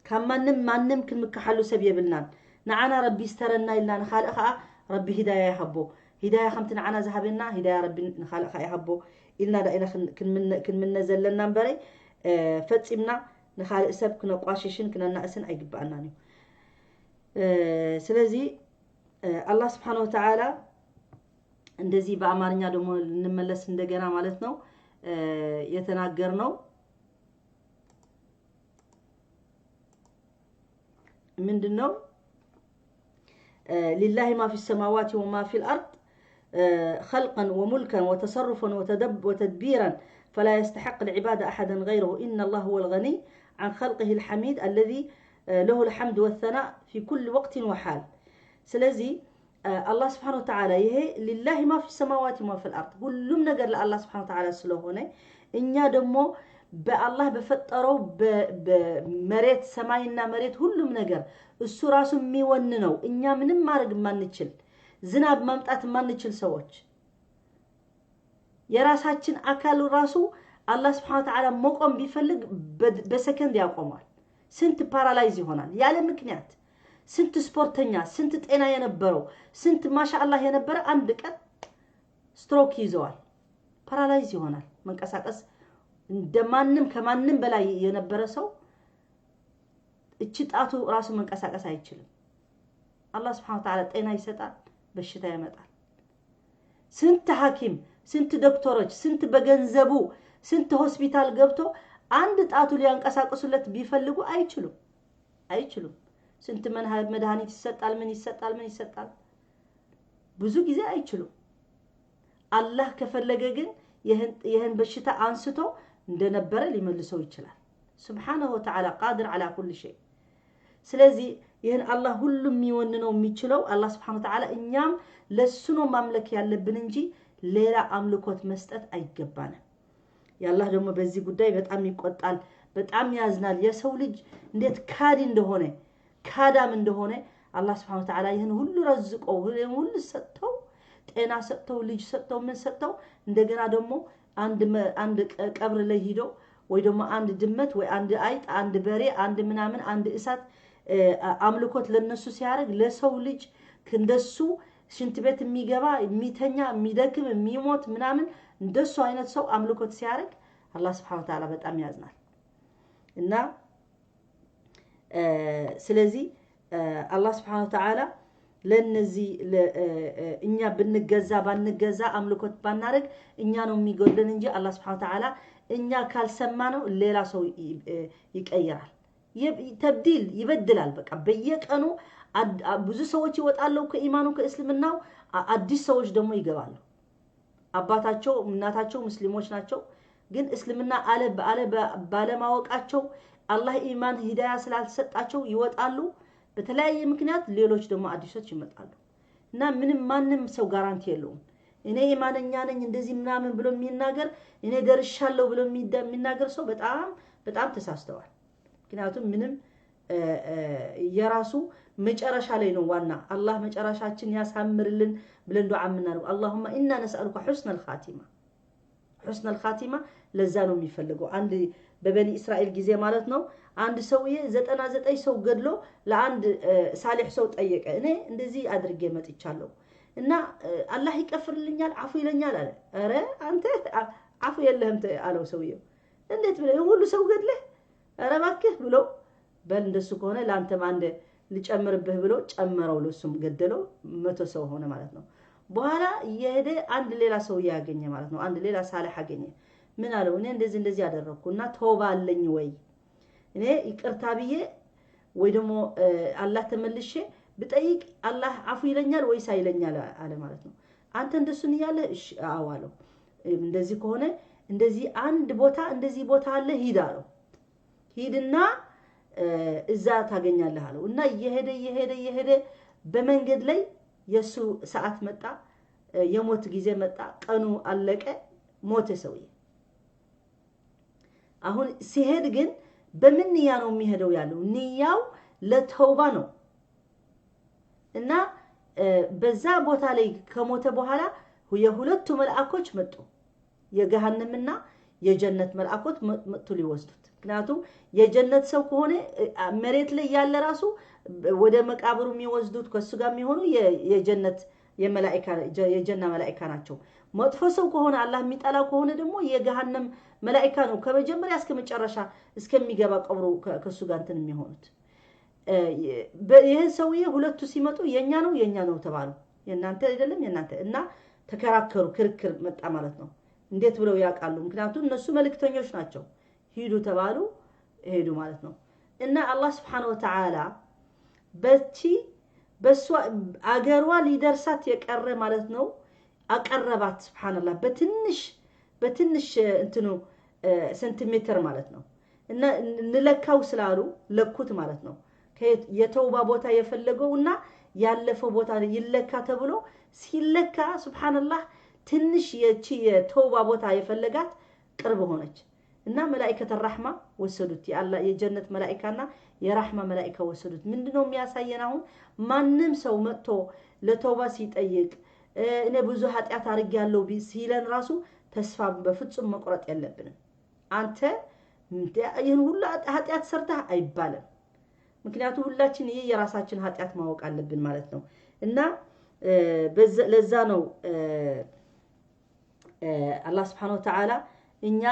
ካብ ማንም፣ ማንም ክንምክሓሉ ሰብ የብልናን። ንዓና ረቢ ይስተረና ኢልና ንኻልእ ኸዓ ረቢ ሂዳያ ይሃቦ። ሂዳያ ከምቲ ንዓና ዝሃበና ሂዳያ ረቢ ንኻልእ ኸዓ ይሃቦ ኢልና ዳ ኢና ክን-፣ ክንምነ-፣ ክንምነ ዘለና እምበረይ፣ እ፣ ፈጺምና ንኻልእ ሰብ ክነቋሽሽን ክነናእስን ኣይግብኣናን እዩ። እ፣ ስለዚ፣ እ፣ ኣላህ ስብሓን ወተዓላ እንደዚህ በአማርኛ ደግሞ እንመለስ እንደገና ማለት ነው። እ፣ የተናገርነው ምንድን ነው? እ፣ ሊላሂ ማ ፊ ሰማዋት ወማ ፊል አርድ፣ እ፣ ኸልቀን ወሙልከን ወተሰሩፈን ወተደብ-፣ ወተድቢረን ፈላ የስተሐቅ ልዕባደ አሐደን ገይረሁ ኢነላህ ሁወል ገኒይ ዐን ኸልቅሂል ሐሚድ አለዚ፣ እ፣ ለሁል ሐምድ ወሰናእ ፊ ኩል ወቅቲን ወሓል። ስለዚ፣ እ፣ ኣላህ ስብሓን ወተዓላ ይሄ ሊላሂ ማ ፊ ሰማዋት ወማ ፊል አርድ፣ ሁሉም ነገር ለአላህ ስብሓን ወተዓላ ስለሆነ እኛ ደግሞ በአላህ በፈጠረው በ-፣ በመሬት ሰማይና መሬት ሁሉም ነገር እሱ ራሱ የሚወንነው እኛ ምንም ማድረግ የማንችል ዝናብ ማምጣት የማንችል ሰዎች የራሳችን አካል ራሱ አላህ ስብሓን ወተዓላ መቆም ቢፈልግ በ-፣ በሰከንድ ያቆማል። ስንት ፓራላይዝ ይሆናል ያለ ምክንያት። ስንት ስፖርተኛ፣ ስንት ጤና የነበረው፣ ስንት ማሻአላህ የነበረ አንድ ቀን ስትሮክ ይዘዋል። ፓራላይዝ ይሆናል። መንቀሳቀስ እንደማንም ከማንም በላይ የነበረ ሰው እቺ ጣቱ ራሱ መንቀሳቀስ አይችልም። አላህ ስብሓን ወተዓላ ጤና ይሰጣል፣ በሽታ ያመጣል። ስንት ሐኪም፣ ስንት ዶክተሮች፣ ስንት በገንዘቡ፣ ስንት ሆስፒታል ገብቶ አንድ ጣቱ ሊያንቀሳቅሱለት ቢፈልጉ አይችሉም፣ አይችሉም። ስንት መንሃ-፣ መድኃኒት ይሰጣል፣ ምን ይሰጣል፣ ምን ይሰጣል። ብዙ ጊዜ አይችሉም። አላህ ከፈለገ ግን ይህን፣ ይህን በሽታ አንስቶ እንደነበረ ሊመልሰው ይችላል። ስብሓነሁ ወተዓላ ቃድር ዐላ ኩል ሸይ። ስለዚህ ይህን አላህ ሁሉ የሚወንነው የሚችለው አላህ ስብሓነሁ ወተዓላ፣ እኛም ለሱ ነው ማምለክ ያለብን እንጂ ሌላ አምልኮት መስጠት አይገባንም። የአላህ ደግሞ በዚህ ጉዳይ በጣም ይቆጣል፣ በጣም ያዝናል። የሰው ልጅ እንዴት ካዲ እንደሆነ፣ ካዳም እንደሆነ አላህ ስብሓነሁ ወተዓላ ይህን ሁሉ ረዝቆ፣ ይህን ሁሉ ሰጥተው፣ ጤና ሰጥተው፣ ልጅ ሰጥተው፣ ምን ሰጥተው፣ እንደገና ደግሞ አንድ መ-፣ አንድ ቀ-፣ ቀብር ላይ ሂዶ ወይ ደግሞ አንድ ድመት ወይ አንድ አይጥ፣ አንድ በሬ፣ አንድ ምናምን፣ አንድ እሳት፣ እ፣ አ-፣ አምልኮት ለነሱ ሲያደርግ ለሰው ልጅ እንደሱ ሽንት ቤት የሚገባ፣ የሚተኛ፣ የሚደክም፣ የሚሞት ምናምን እንደሱ አይነት ሰው አምልኮት ሲያደርግ አላህ ስብሓነሁ ወተዓላ በጣም ያዝናል። እና፣ እ፣ ስለዚህ፣ እ፣ አላህ ስብሓነሁ ወተዓላ ለነዚህ ለ-፣ እ፣ እ፣ እኛ ብንገዛ ባንገዛ አምልኮት ባናደርግ እኛ ነው የሚጎድለን እንጂ አላህ ስብሓነሁ ወተዓላ እኛ ካልሰማነው ሌላ ሰው ይ-፣ እ፣ ይቀይራል። ተብዲል ይበድላል። በቃ በየቀኑ ብዙ ሰዎች ይወጣሉ ከኢማኑ ከእስልምናው፣ አዲስ ሰዎች ደግሞ ይገባሉ። አባታቸው እናታቸው ሙስሊሞች ናቸው፣ ግን እስልምና አለ ባለማወቃቸው፣ አላህ ኢማን ሂዳያ ስላልሰጣቸው ይወጣሉ። በተለያየ ምክንያት ሌሎች ደግሞ አዲሶች ይመጣሉ። እና ምንም ማንም ሰው ጋራንቲ የለውም። እኔ ኢማነኛ ነኝ እንደዚህ ምናምን ብሎ የሚናገር፣ እኔ ደርሻለሁ ብሎ የሚናገር ሰው በጣም በጣም ተሳስተዋል። ምክንያቱም ምንም የራሱ መጨረሻ ላይ ነው ዋና። አላህ መጨረሻችን ያሳምርልን ብለን ዱዓ የምናደርገው። اللهم إنا نسألك حسن الخاتمة، حسن الخاتمة። ለዛ ነው የሚፈልገው። አንድ በበኒ እስራኤል ጊዜ ማለት ነው፣ አንድ ሰውዬ ዘጠና ዘጠኝ ሰው ገድሎ ለአንድ ሳሊሕ ሰው ጠየቀ። እኔ እንደዚህ አድርጌ መጥቻለሁ እና አላህ ይቀፍርልኛል፣ አፉ ይለኛል አለ። ኧረ አንተ አፉ የለህም አለው ሰውየው። እንዴት ብለህ ሁሉ ሰው ገድለህ? ኧረ እባክህ ብሎ፣ በል እንደሱ ከሆነ ለአንተም አንድ ልጨምርብህ ብሎ ጨመረው። ለሱም ገደለው፣ መቶ ሰው ሆነ ማለት ነው። በኋላ እየሄደ አንድ ሌላ ሰው ያገኘ ማለት ነው። አንድ ሌላ ሳልሕ አገኘ። ምን አለው? እኔ እንደዚህ እንደዚህ ያደረግኩ እና ተውባ አለኝ ወይ? እኔ ይቅርታ ብዬ ወይ ደግሞ አላህ ተመልሼ ብጠይቅ አላህ አፉ ይለኛል ወይስ አይለኛል አለ ማለት ነው። አንተ እንደሱን እያለ እሺ አዎ አለው። እንደዚህ ከሆነ እንደዚህ አንድ ቦታ እንደዚህ ቦታ አለ ሂድ አለው። ሂድና እዛ ታገኛለህ አለው። እና እየሄደ እየሄደ እየሄደ በመንገድ ላይ የእሱ ሰዓት መጣ፣ የሞት ጊዜ መጣ። ቀኑ አለቀ፣ ሞተ ሰውዬ። አሁን ሲሄድ ግን በምን ንያ ነው የሚሄደው ያለው? ንያው ለተውባ ነው። እና በዛ ቦታ ላይ ከሞተ በኋላ የሁለቱ መልአኮች መጡ። የገሃነምና የጀነት መልአኮች መጡ ሊወስዱት። ምክንያቱም የጀነት ሰው ከሆነ መሬት ላይ ያለ ራሱ ወደ መቃብሩ የሚወስዱት ከሱ ጋር የሚሆኑ የጀነት የመላእካ የጀና መላእካ ናቸው። መጥፎ ሰው ከሆነ አላህ የሚጠላው ከሆነ ደግሞ የገሃነም መላእካ ነው ከመጀመሪያ እስከ መጨረሻ እስከሚገባ ቀብሩ ከሱ ጋር እንትን የሚሆኑት። ይህ ሰውዬ ሁለቱ ሲመጡ የኛ ነው የኛ ነው ተባሉ። የእናንተ አይደለም የእናንተ እና ተከራከሩ። ክርክር መጣ ማለት ነው። እንዴት ብለው ያውቃሉ? ምክንያቱም እነሱ መልእክተኞች ናቸው። ሂዱ ተባሉ፣ ሄዱ ማለት ነው። እና አላህ ስብሓን ወተዓላ በቺ በእሷ አገሯ ሊደርሳት የቀረ ማለት ነው አቀረባት። ስብሓንላህ በትንሽ በትንሽ እንትኑ ሴንቲሜትር ማለት ነው። እና ንለካው ስላሉ ለኩት ማለት ነው። የተውባ ቦታ የፈለገው እና ያለፈው ቦታ ይለካ ተብሎ ሲለካ ስብሓንላህ ትንሽ የቺ የተውባ ቦታ የፈለጋት ቅርብ ሆነች። እና መላኢከተ ራሕማ ወሰዱት። የአላህ የጀነት መላኢካና የራሕማ መላኢካ ወሰዱት። ምንድነው የሚያሳየን? አሁን ማንም ሰው መጥቶ ለተውባ ሲጠይቅ እኔ ብዙ ኃጢአት አድርጌያለሁ ሲለን ራሱ ተስፋ በፍጹም መቁረጥ የለብንም። አንተ ይህን ሁሉ ኃጢአት ሰርተህ አይባልም። ምክንያቱ ሁላችን ይህ የራሳችን ኃጢአት ማወቅ አለብን ማለት ነው። እና ለዛ ነው አላህ ስብሓን ወተዓላ እኛ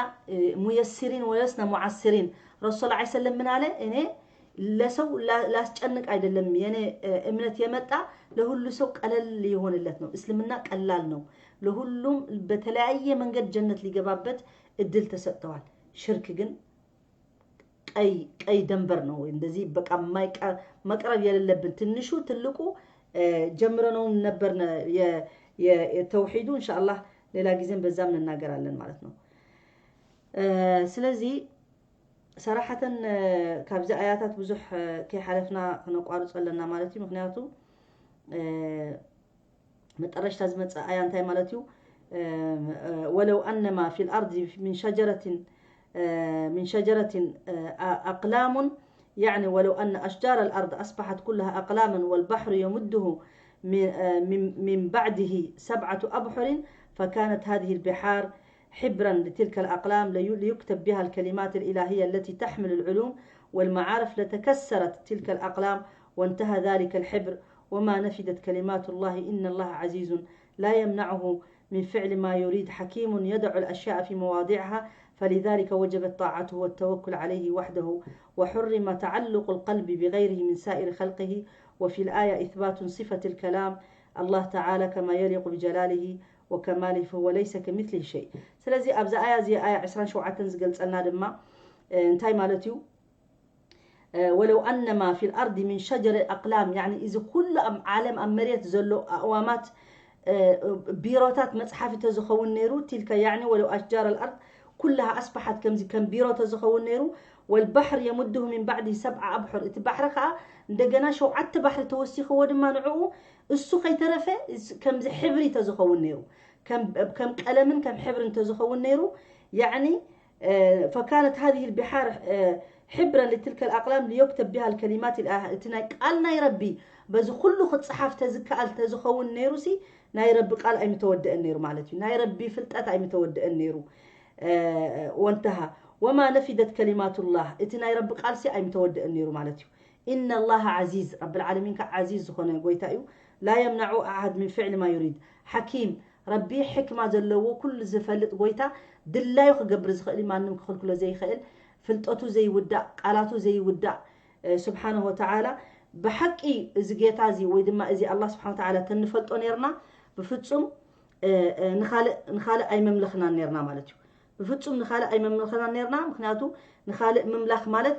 ሙየሲሪን ወለስና ሙዓሲሪን። ረሱል ላ ሰለም ምን አለ? እኔ ለሰው ላስጨንቅ አይደለም የኔ እምነት የመጣ ለሁሉ ሰው ቀለል የሆንለት ነው። እስልምና ቀላል ነው። ለሁሉም በተለያየ መንገድ ጀነት ሊገባበት እድል ተሰጥተዋል። ሽርክ ግን ቀይ ቀይ ደንበር ነው። እንደዚህ በቃ መቅረብ የሌለብን ትንሹ ትልቁ ጀምረነው ነበር የተውሒዱ። እንሻአላህ ሌላ ጊዜም በዛም እንናገራለን ማለት ነው። ስለዚህ ሰራሐተን ካብዚ ኣያታት ብዙሕ ከይሓለፍና ክነቋርጾ ኣለና ማለት እዩ። ምክንያቱ መጠረሽታ ዝመጽእ ኣያ እንታይ ማለት እዩ? ولو أن ما في الأرض من شجرة من شجرة أقلام، يعني ولو أن أشجار الأرض أصبحت كلها أقلاما والبحر يمده من من بعده سبعة أبحر فكانت هذه البحار حبرا لتلك الأقلام ليكتب بها الكلمات الإلهية التي تحمل العلوم والمعارف لتكسرت تلك الأقلام وانتهى ذلك الحبر وما نفدت كلمات الله إن الله عزيز لا يمنعه من فعل ما يريد حكيم يضع الأشياء في مواضعها فلذلك وجبت طاعته والتوكل عليه وحده وحرم تعلق القلب بغيره من سائر خلقه وفي الآية إثبات صفة الكلام الله تعالى كما يليق بجلاله وكماله فهو ليس كمثله شيء. ስለዚ ኣብዚ ኣያ እዚ ኣያ ዕስራን ሸውዓተን ዝገልጸልና ድማ እንታይ ማለት እዩ? ولو أن ما في الأرض من شجر أقلام، يعني እዚ ኩሉ ኣብ ዓለም ኣብ መሬት ዘሎ ኣእዋማት ቢሮታት መጽሓፍ እንተዝኸውን ነይሩ፣ تلك يعني ولو أشجار الأرض كلها أصبحت ከምዚ ከም ቢሮ ተዝኸውን ነይሩ، والبحر يمده من بعده سبعة أبحر، እቲ ባሕሪ ከዓ እንደገና ሸውዓተ ባሕሪ ተወሲኽዎ ድማ ንዕኡ እሱ ከይተረፈ ከምዚ ሕብሪ ተዝኸውን ነይሩ፣ ከም ቀለምን ከም ሕብርን ተዝኸውን ነይሩ፣ يعني فكانت هذه البحار حبرا لتلك الأقلام ليكتب بها الكلمات الآه، እቲ ናይ ቃል ናይ ረቢ በዚ ኩሉ ክጽሓፍ ተዝከኣል ተዝኸውን ነይሩ ሲ ናይ ረቢ ቃል ኣይምተወደአን ነይሩ ማለት እዩ። ናይ ረቢ ፍልጠት ኣይምተወደአን ነይሩ። وانتهى وما نفدت كلمات الله، እቲ ናይ ረቢ ቃል ሲ ኣይምተወደአን ነይሩ ማለት እዩ። إن الله عزيز، ረብል ዓለሚን ከዓ ዓዚዝ ዝኾነ ጎይታ እዩ። لا يمنع أحد من فعل ما يريد حكيم، ረቢ ሕክማ ዘለዎ ኩሉ ዝፈልጥ ጎይታ ድላዩ ክገብር ዝኽእል እዩ። ማንም ክኽልክሎ ዘይኽእል ፍልጠቱ ዘይውዳእ ቃላቱ ዘይውዳእ ስብሓንሁ ወተዓላ ብሓቂ እዚ ጌታ እዚ ወይ ድማ እዚ ኣላ ስብሓን ወተዓላ ተንፈልጦ ነርና ብፍፁም ንኻልእ ኣይመምለኽናን ነርና ማለት እዩ። ብፍፁም ንኻልእ ኣይመምለኽናን ነርና። ምክንያቱ ንኻልእ ምምላኽ ማለት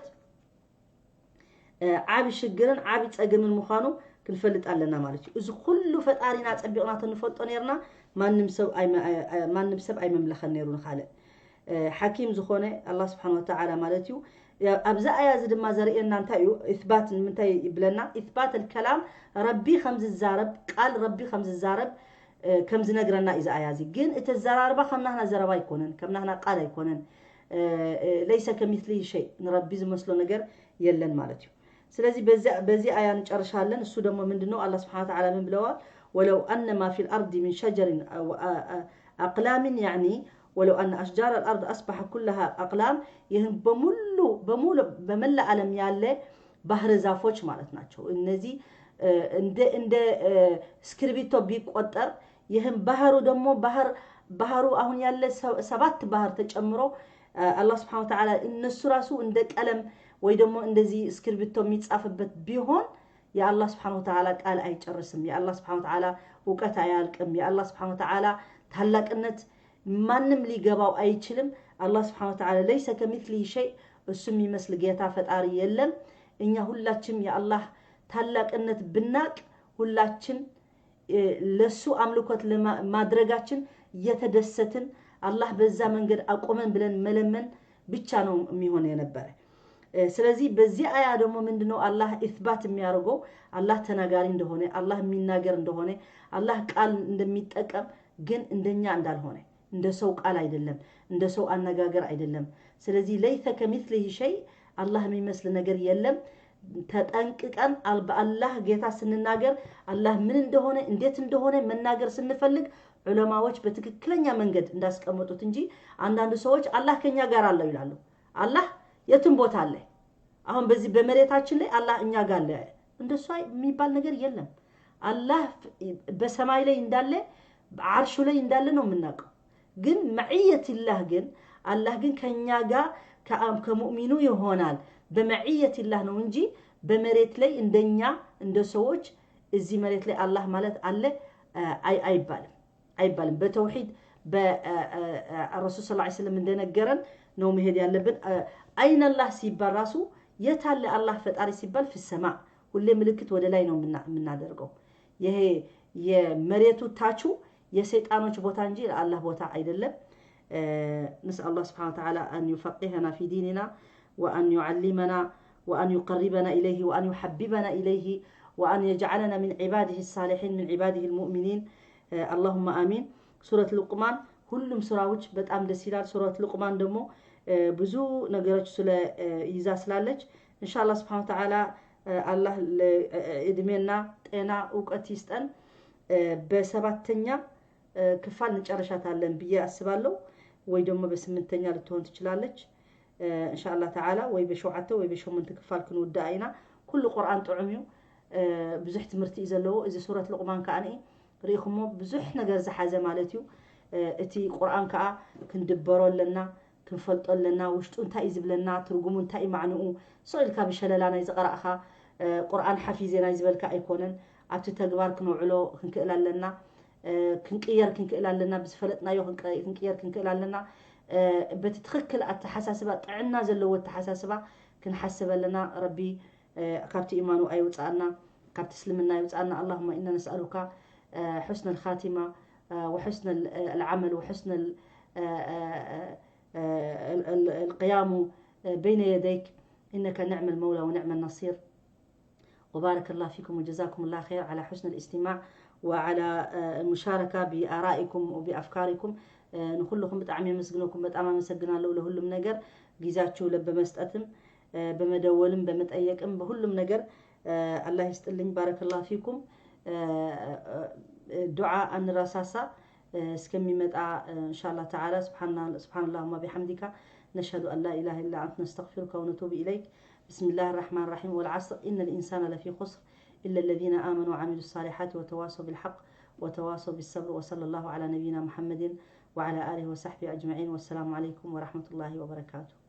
ዓብ ሽግርን ዓብ ፀገምን ምዃኑ ክንፈልጥ ኣለና ማለት እዩ። እዚ ኩሉ ፈጣሪና ፀቢቕና ተንፈልጦ ነርና ማንም ሰብ ኣይመምለኸን ነይሩ ንኻልእ ሓኪም ዝኾነ ኣላ ስብሓን ወተዓላ ማለት እዩ። ኣብዚ ኣያ እዚ ድማ ዘርእየና እንታይ እዩ? ኢስባት ንምንታይ ይብለና? ኢስባት ኣልከላም ረቢ ከም ዝዛረብ ቃል ረቢ ከም ዝዛረብ ከም ዝነግረና እዩ። እዚ ኣያ እዚ ግን እቲ ኣዘራርባ ከም ናህና ዘረባ ኣይኮነን፣ ከም ናህና ቃል ኣይኮነን። ለይሰ ከሚስሊ ሸይ ንረቢ ዝመስሎ ነገር የለን ማለት እዩ። ስለዚህ በዚህ አያ እንጨርሻለን። እሱ ደግሞ ምንድነው? አላህ ስብሐነ ወተዓላ ምን ብለዋል? ወለው አነ ማ ፊል አርዲ ሚን ሸጀሪን አቅላሚን ያኒ ወለው አነ አሽጃር አልአርድ አስባሐ ኩላሃ አቅላም። ይህን በሙሉ በሙሉ በመላ ዓለም ያለ ባህር ዛፎች ማለት ናቸው። እነዚህ እንደ እንደ እስክርቢቶ ቢቆጠር ይህም ባህሩ ደግሞ ባህር ባህሩ አሁን ያለ ሰባት ባህር ተጨምሮ አላህ ስብሐነ ወተዓላ እነሱ ራሱ እንደ ቀለም ወይ ደግሞ እንደዚህ እስክርቢቶ የሚጻፍበት ቢሆን የአላህ ስብሐነ ወተዓላ ቃል አይጨርስም። የአላህ ስብሐነ ወተዓላ እውቀት አያልቅም። የአላህ ስብሐነ ወተዓላ ታላቅነት ማንም ሊገባው አይችልም። አላህ ስብሐነ ወተዓላ ለይሰ ከሚስሊሂ ሸይ፣ እሱ የሚመስል ጌታ ፈጣሪ የለም። እኛ ሁላችንም የአላህ ታላቅነት ብናቅ ሁላችን ለሱ አምልኮት ማድረጋችን እየተደሰትን አላህ በዛ መንገድ አቆመን ብለን መለመን ብቻ ነው የሚሆን የነበረ። ስለዚህ በዚህ አያ ደግሞ ምንድነው አላህ ኢስባት የሚያደርገው? አላህ ተናጋሪ እንደሆነ፣ አላህ የሚናገር እንደሆነ፣ አላህ ቃል እንደሚጠቀም ግን እንደኛ እንዳልሆነ፣ እንደ ሰው ቃል አይደለም፣ እንደ ሰው አነጋገር አይደለም። ስለዚህ ለይሰ ከሚስሊሂ ሸይ፣ አላህ የሚመስል ነገር የለም። ተጠንቅቀን በአላህ ጌታ ስንናገር አላህ ምን እንደሆነ እንዴት እንደሆነ መናገር ስንፈልግ ዑለማዎች በትክክለኛ መንገድ እንዳስቀመጡት እንጂ አንዳንድ ሰዎች አላህ ከኛ ጋር አለው ይላሉ። አላህ የትም ቦታ አለ። አሁን በዚህ በመሬታችን ላይ አላህ እኛ ጋር አለ እንደሱ የሚባል ነገር የለም። አላህ በሰማይ ላይ እንዳለ በዓርሹ ላይ እንዳለ ነው የምናውቀው። ግን መዕየትላህ ግን አላህ ግን ከኛ ጋር ከሙእሚኑ ይሆናል። በመዕየትላህ ነው እንጂ በመሬት ላይ እንደኛ እንደ ሰዎች እዚህ መሬት ላይ አላህ ማለት አለ አይባልም፣ አይባልም። በተውሒድ ረሱል ስ ስለም እንደነገረን ነው መሄድ ያለብን። አይነላህ ሲባል ራሱ የታለ አላህ ፈጣሪ ሲባል ፍሰማ ሁሌ ምልክት ወደ ላይ ነው የምናደርገው። ይሄ የመሬቱ ታቹ የሰይጣኖች ቦታ እንጂ ለአላህ ቦታ አይደለም። نسأل الله سبحانه وتعالى أن يفقهنا في ديننا وأن يعلمنا وأن يقربنا إليه وأن يحببنا إليه وأن يجعلنا من عباده الصالحين من عباده المؤمنين اللهم آمين. ሱረት ሉቅማን ሁሉም ሱራዎች በጣም ደስ ይላል። ሱረት ሉቅማን ደግሞ ብዙ ነገሮች ስለ ይዛ ስላለች እንሻላ ስብሓን ተዓላ አላህ እድሜና ጤና እውቀት ይስጠን። በሰባተኛ ክፋል እንጨርሻታለን ብዬ አስባለሁ፣ ወይ ደግሞ በስምንተኛ ልትሆን ትችላለች። እንሻላ ተዓላ ወይ በሸውዓተ ወይ በሸሞንተ ክፋል ክንውድኣ ኢና። ኩሉ ቁርኣን ጥዑም እዩ፣ ብዙሕ ትምህርቲ እዩ ዘለዎ። እዚ ሱረት ሉቅማን ከዓ ርኢኹሞ ብዙሕ ነገር ዝሓዘ ማለት እዩ። እቲ ቁርኣን ከዓ ክንድበሮ ኣለና፣ ክንፈልጦ ኣለና። ውሽጡ እንታይ እዩ ዝብለና፣ ትርጉሙ እንታይ እዩ ማዕንኡ። ስቕ ኢልካ ብሸለላ ናይ ዝቐራእኻ ቁርኣን ሓፊዘ ናይ ዝበልካ ኣይኮነን። ኣብቲ ተግባር ክነውዕሎ ክንክእል ኣለና። ክንቅየር ክንክእል ኣለና። ብዝፈለጥናዮ ክንቅየር ክንክእል ኣለና። በቲ ትኽክል ኣተሓሳስባ፣ ጥዕና ዘለዎ ኣተሓሳስባ ክንሓስብ ኣለና። ረቢ ካብቲ ኢማኑ ኣይውፅኣና፣ ካብቲ እስልምና ኣይውፅኣና። اللهم إنا نسألك حسن الخاتمة وحسن العمل وحسن القيام بين يديك، إنك نعم المولى ونعم النصير. وبارك الله فيكم وجزاكم الله خير على حسن الاستماع وعلى المشاركة بآرائكم وبأفكاركم. ንኩልኹም ብጣዕሚ የመስግነኩም። በጣም አመሰግናለሁ ለሁሉም ነገር። ጊዜያችሁ ለበመስጠትም በመደወልም በመጠየቅም በሁሉም ነገር አላህ ይስጥልኝ። ባረከላሁ ፊኩም። ዱዓ አንረሳሳ እስከሚመጣ እንሻላ ተዓላ። سبحان اللهم وبحمدك، نشهد أن لا إله إلا أنت، نستغفرك ونتوب إليك. بسم الله الرحمن الرحيم. والعصر إن الإنسان لفي خسر إلا الذين آمنوا وعملوا الصالحات وتواصوا بالحق وتواصوا بالصبر. وصلى الله على نبينا محمد وعلى آله وصحبه أجمعين. والسلام عليكم ورحمة الله وبركاته.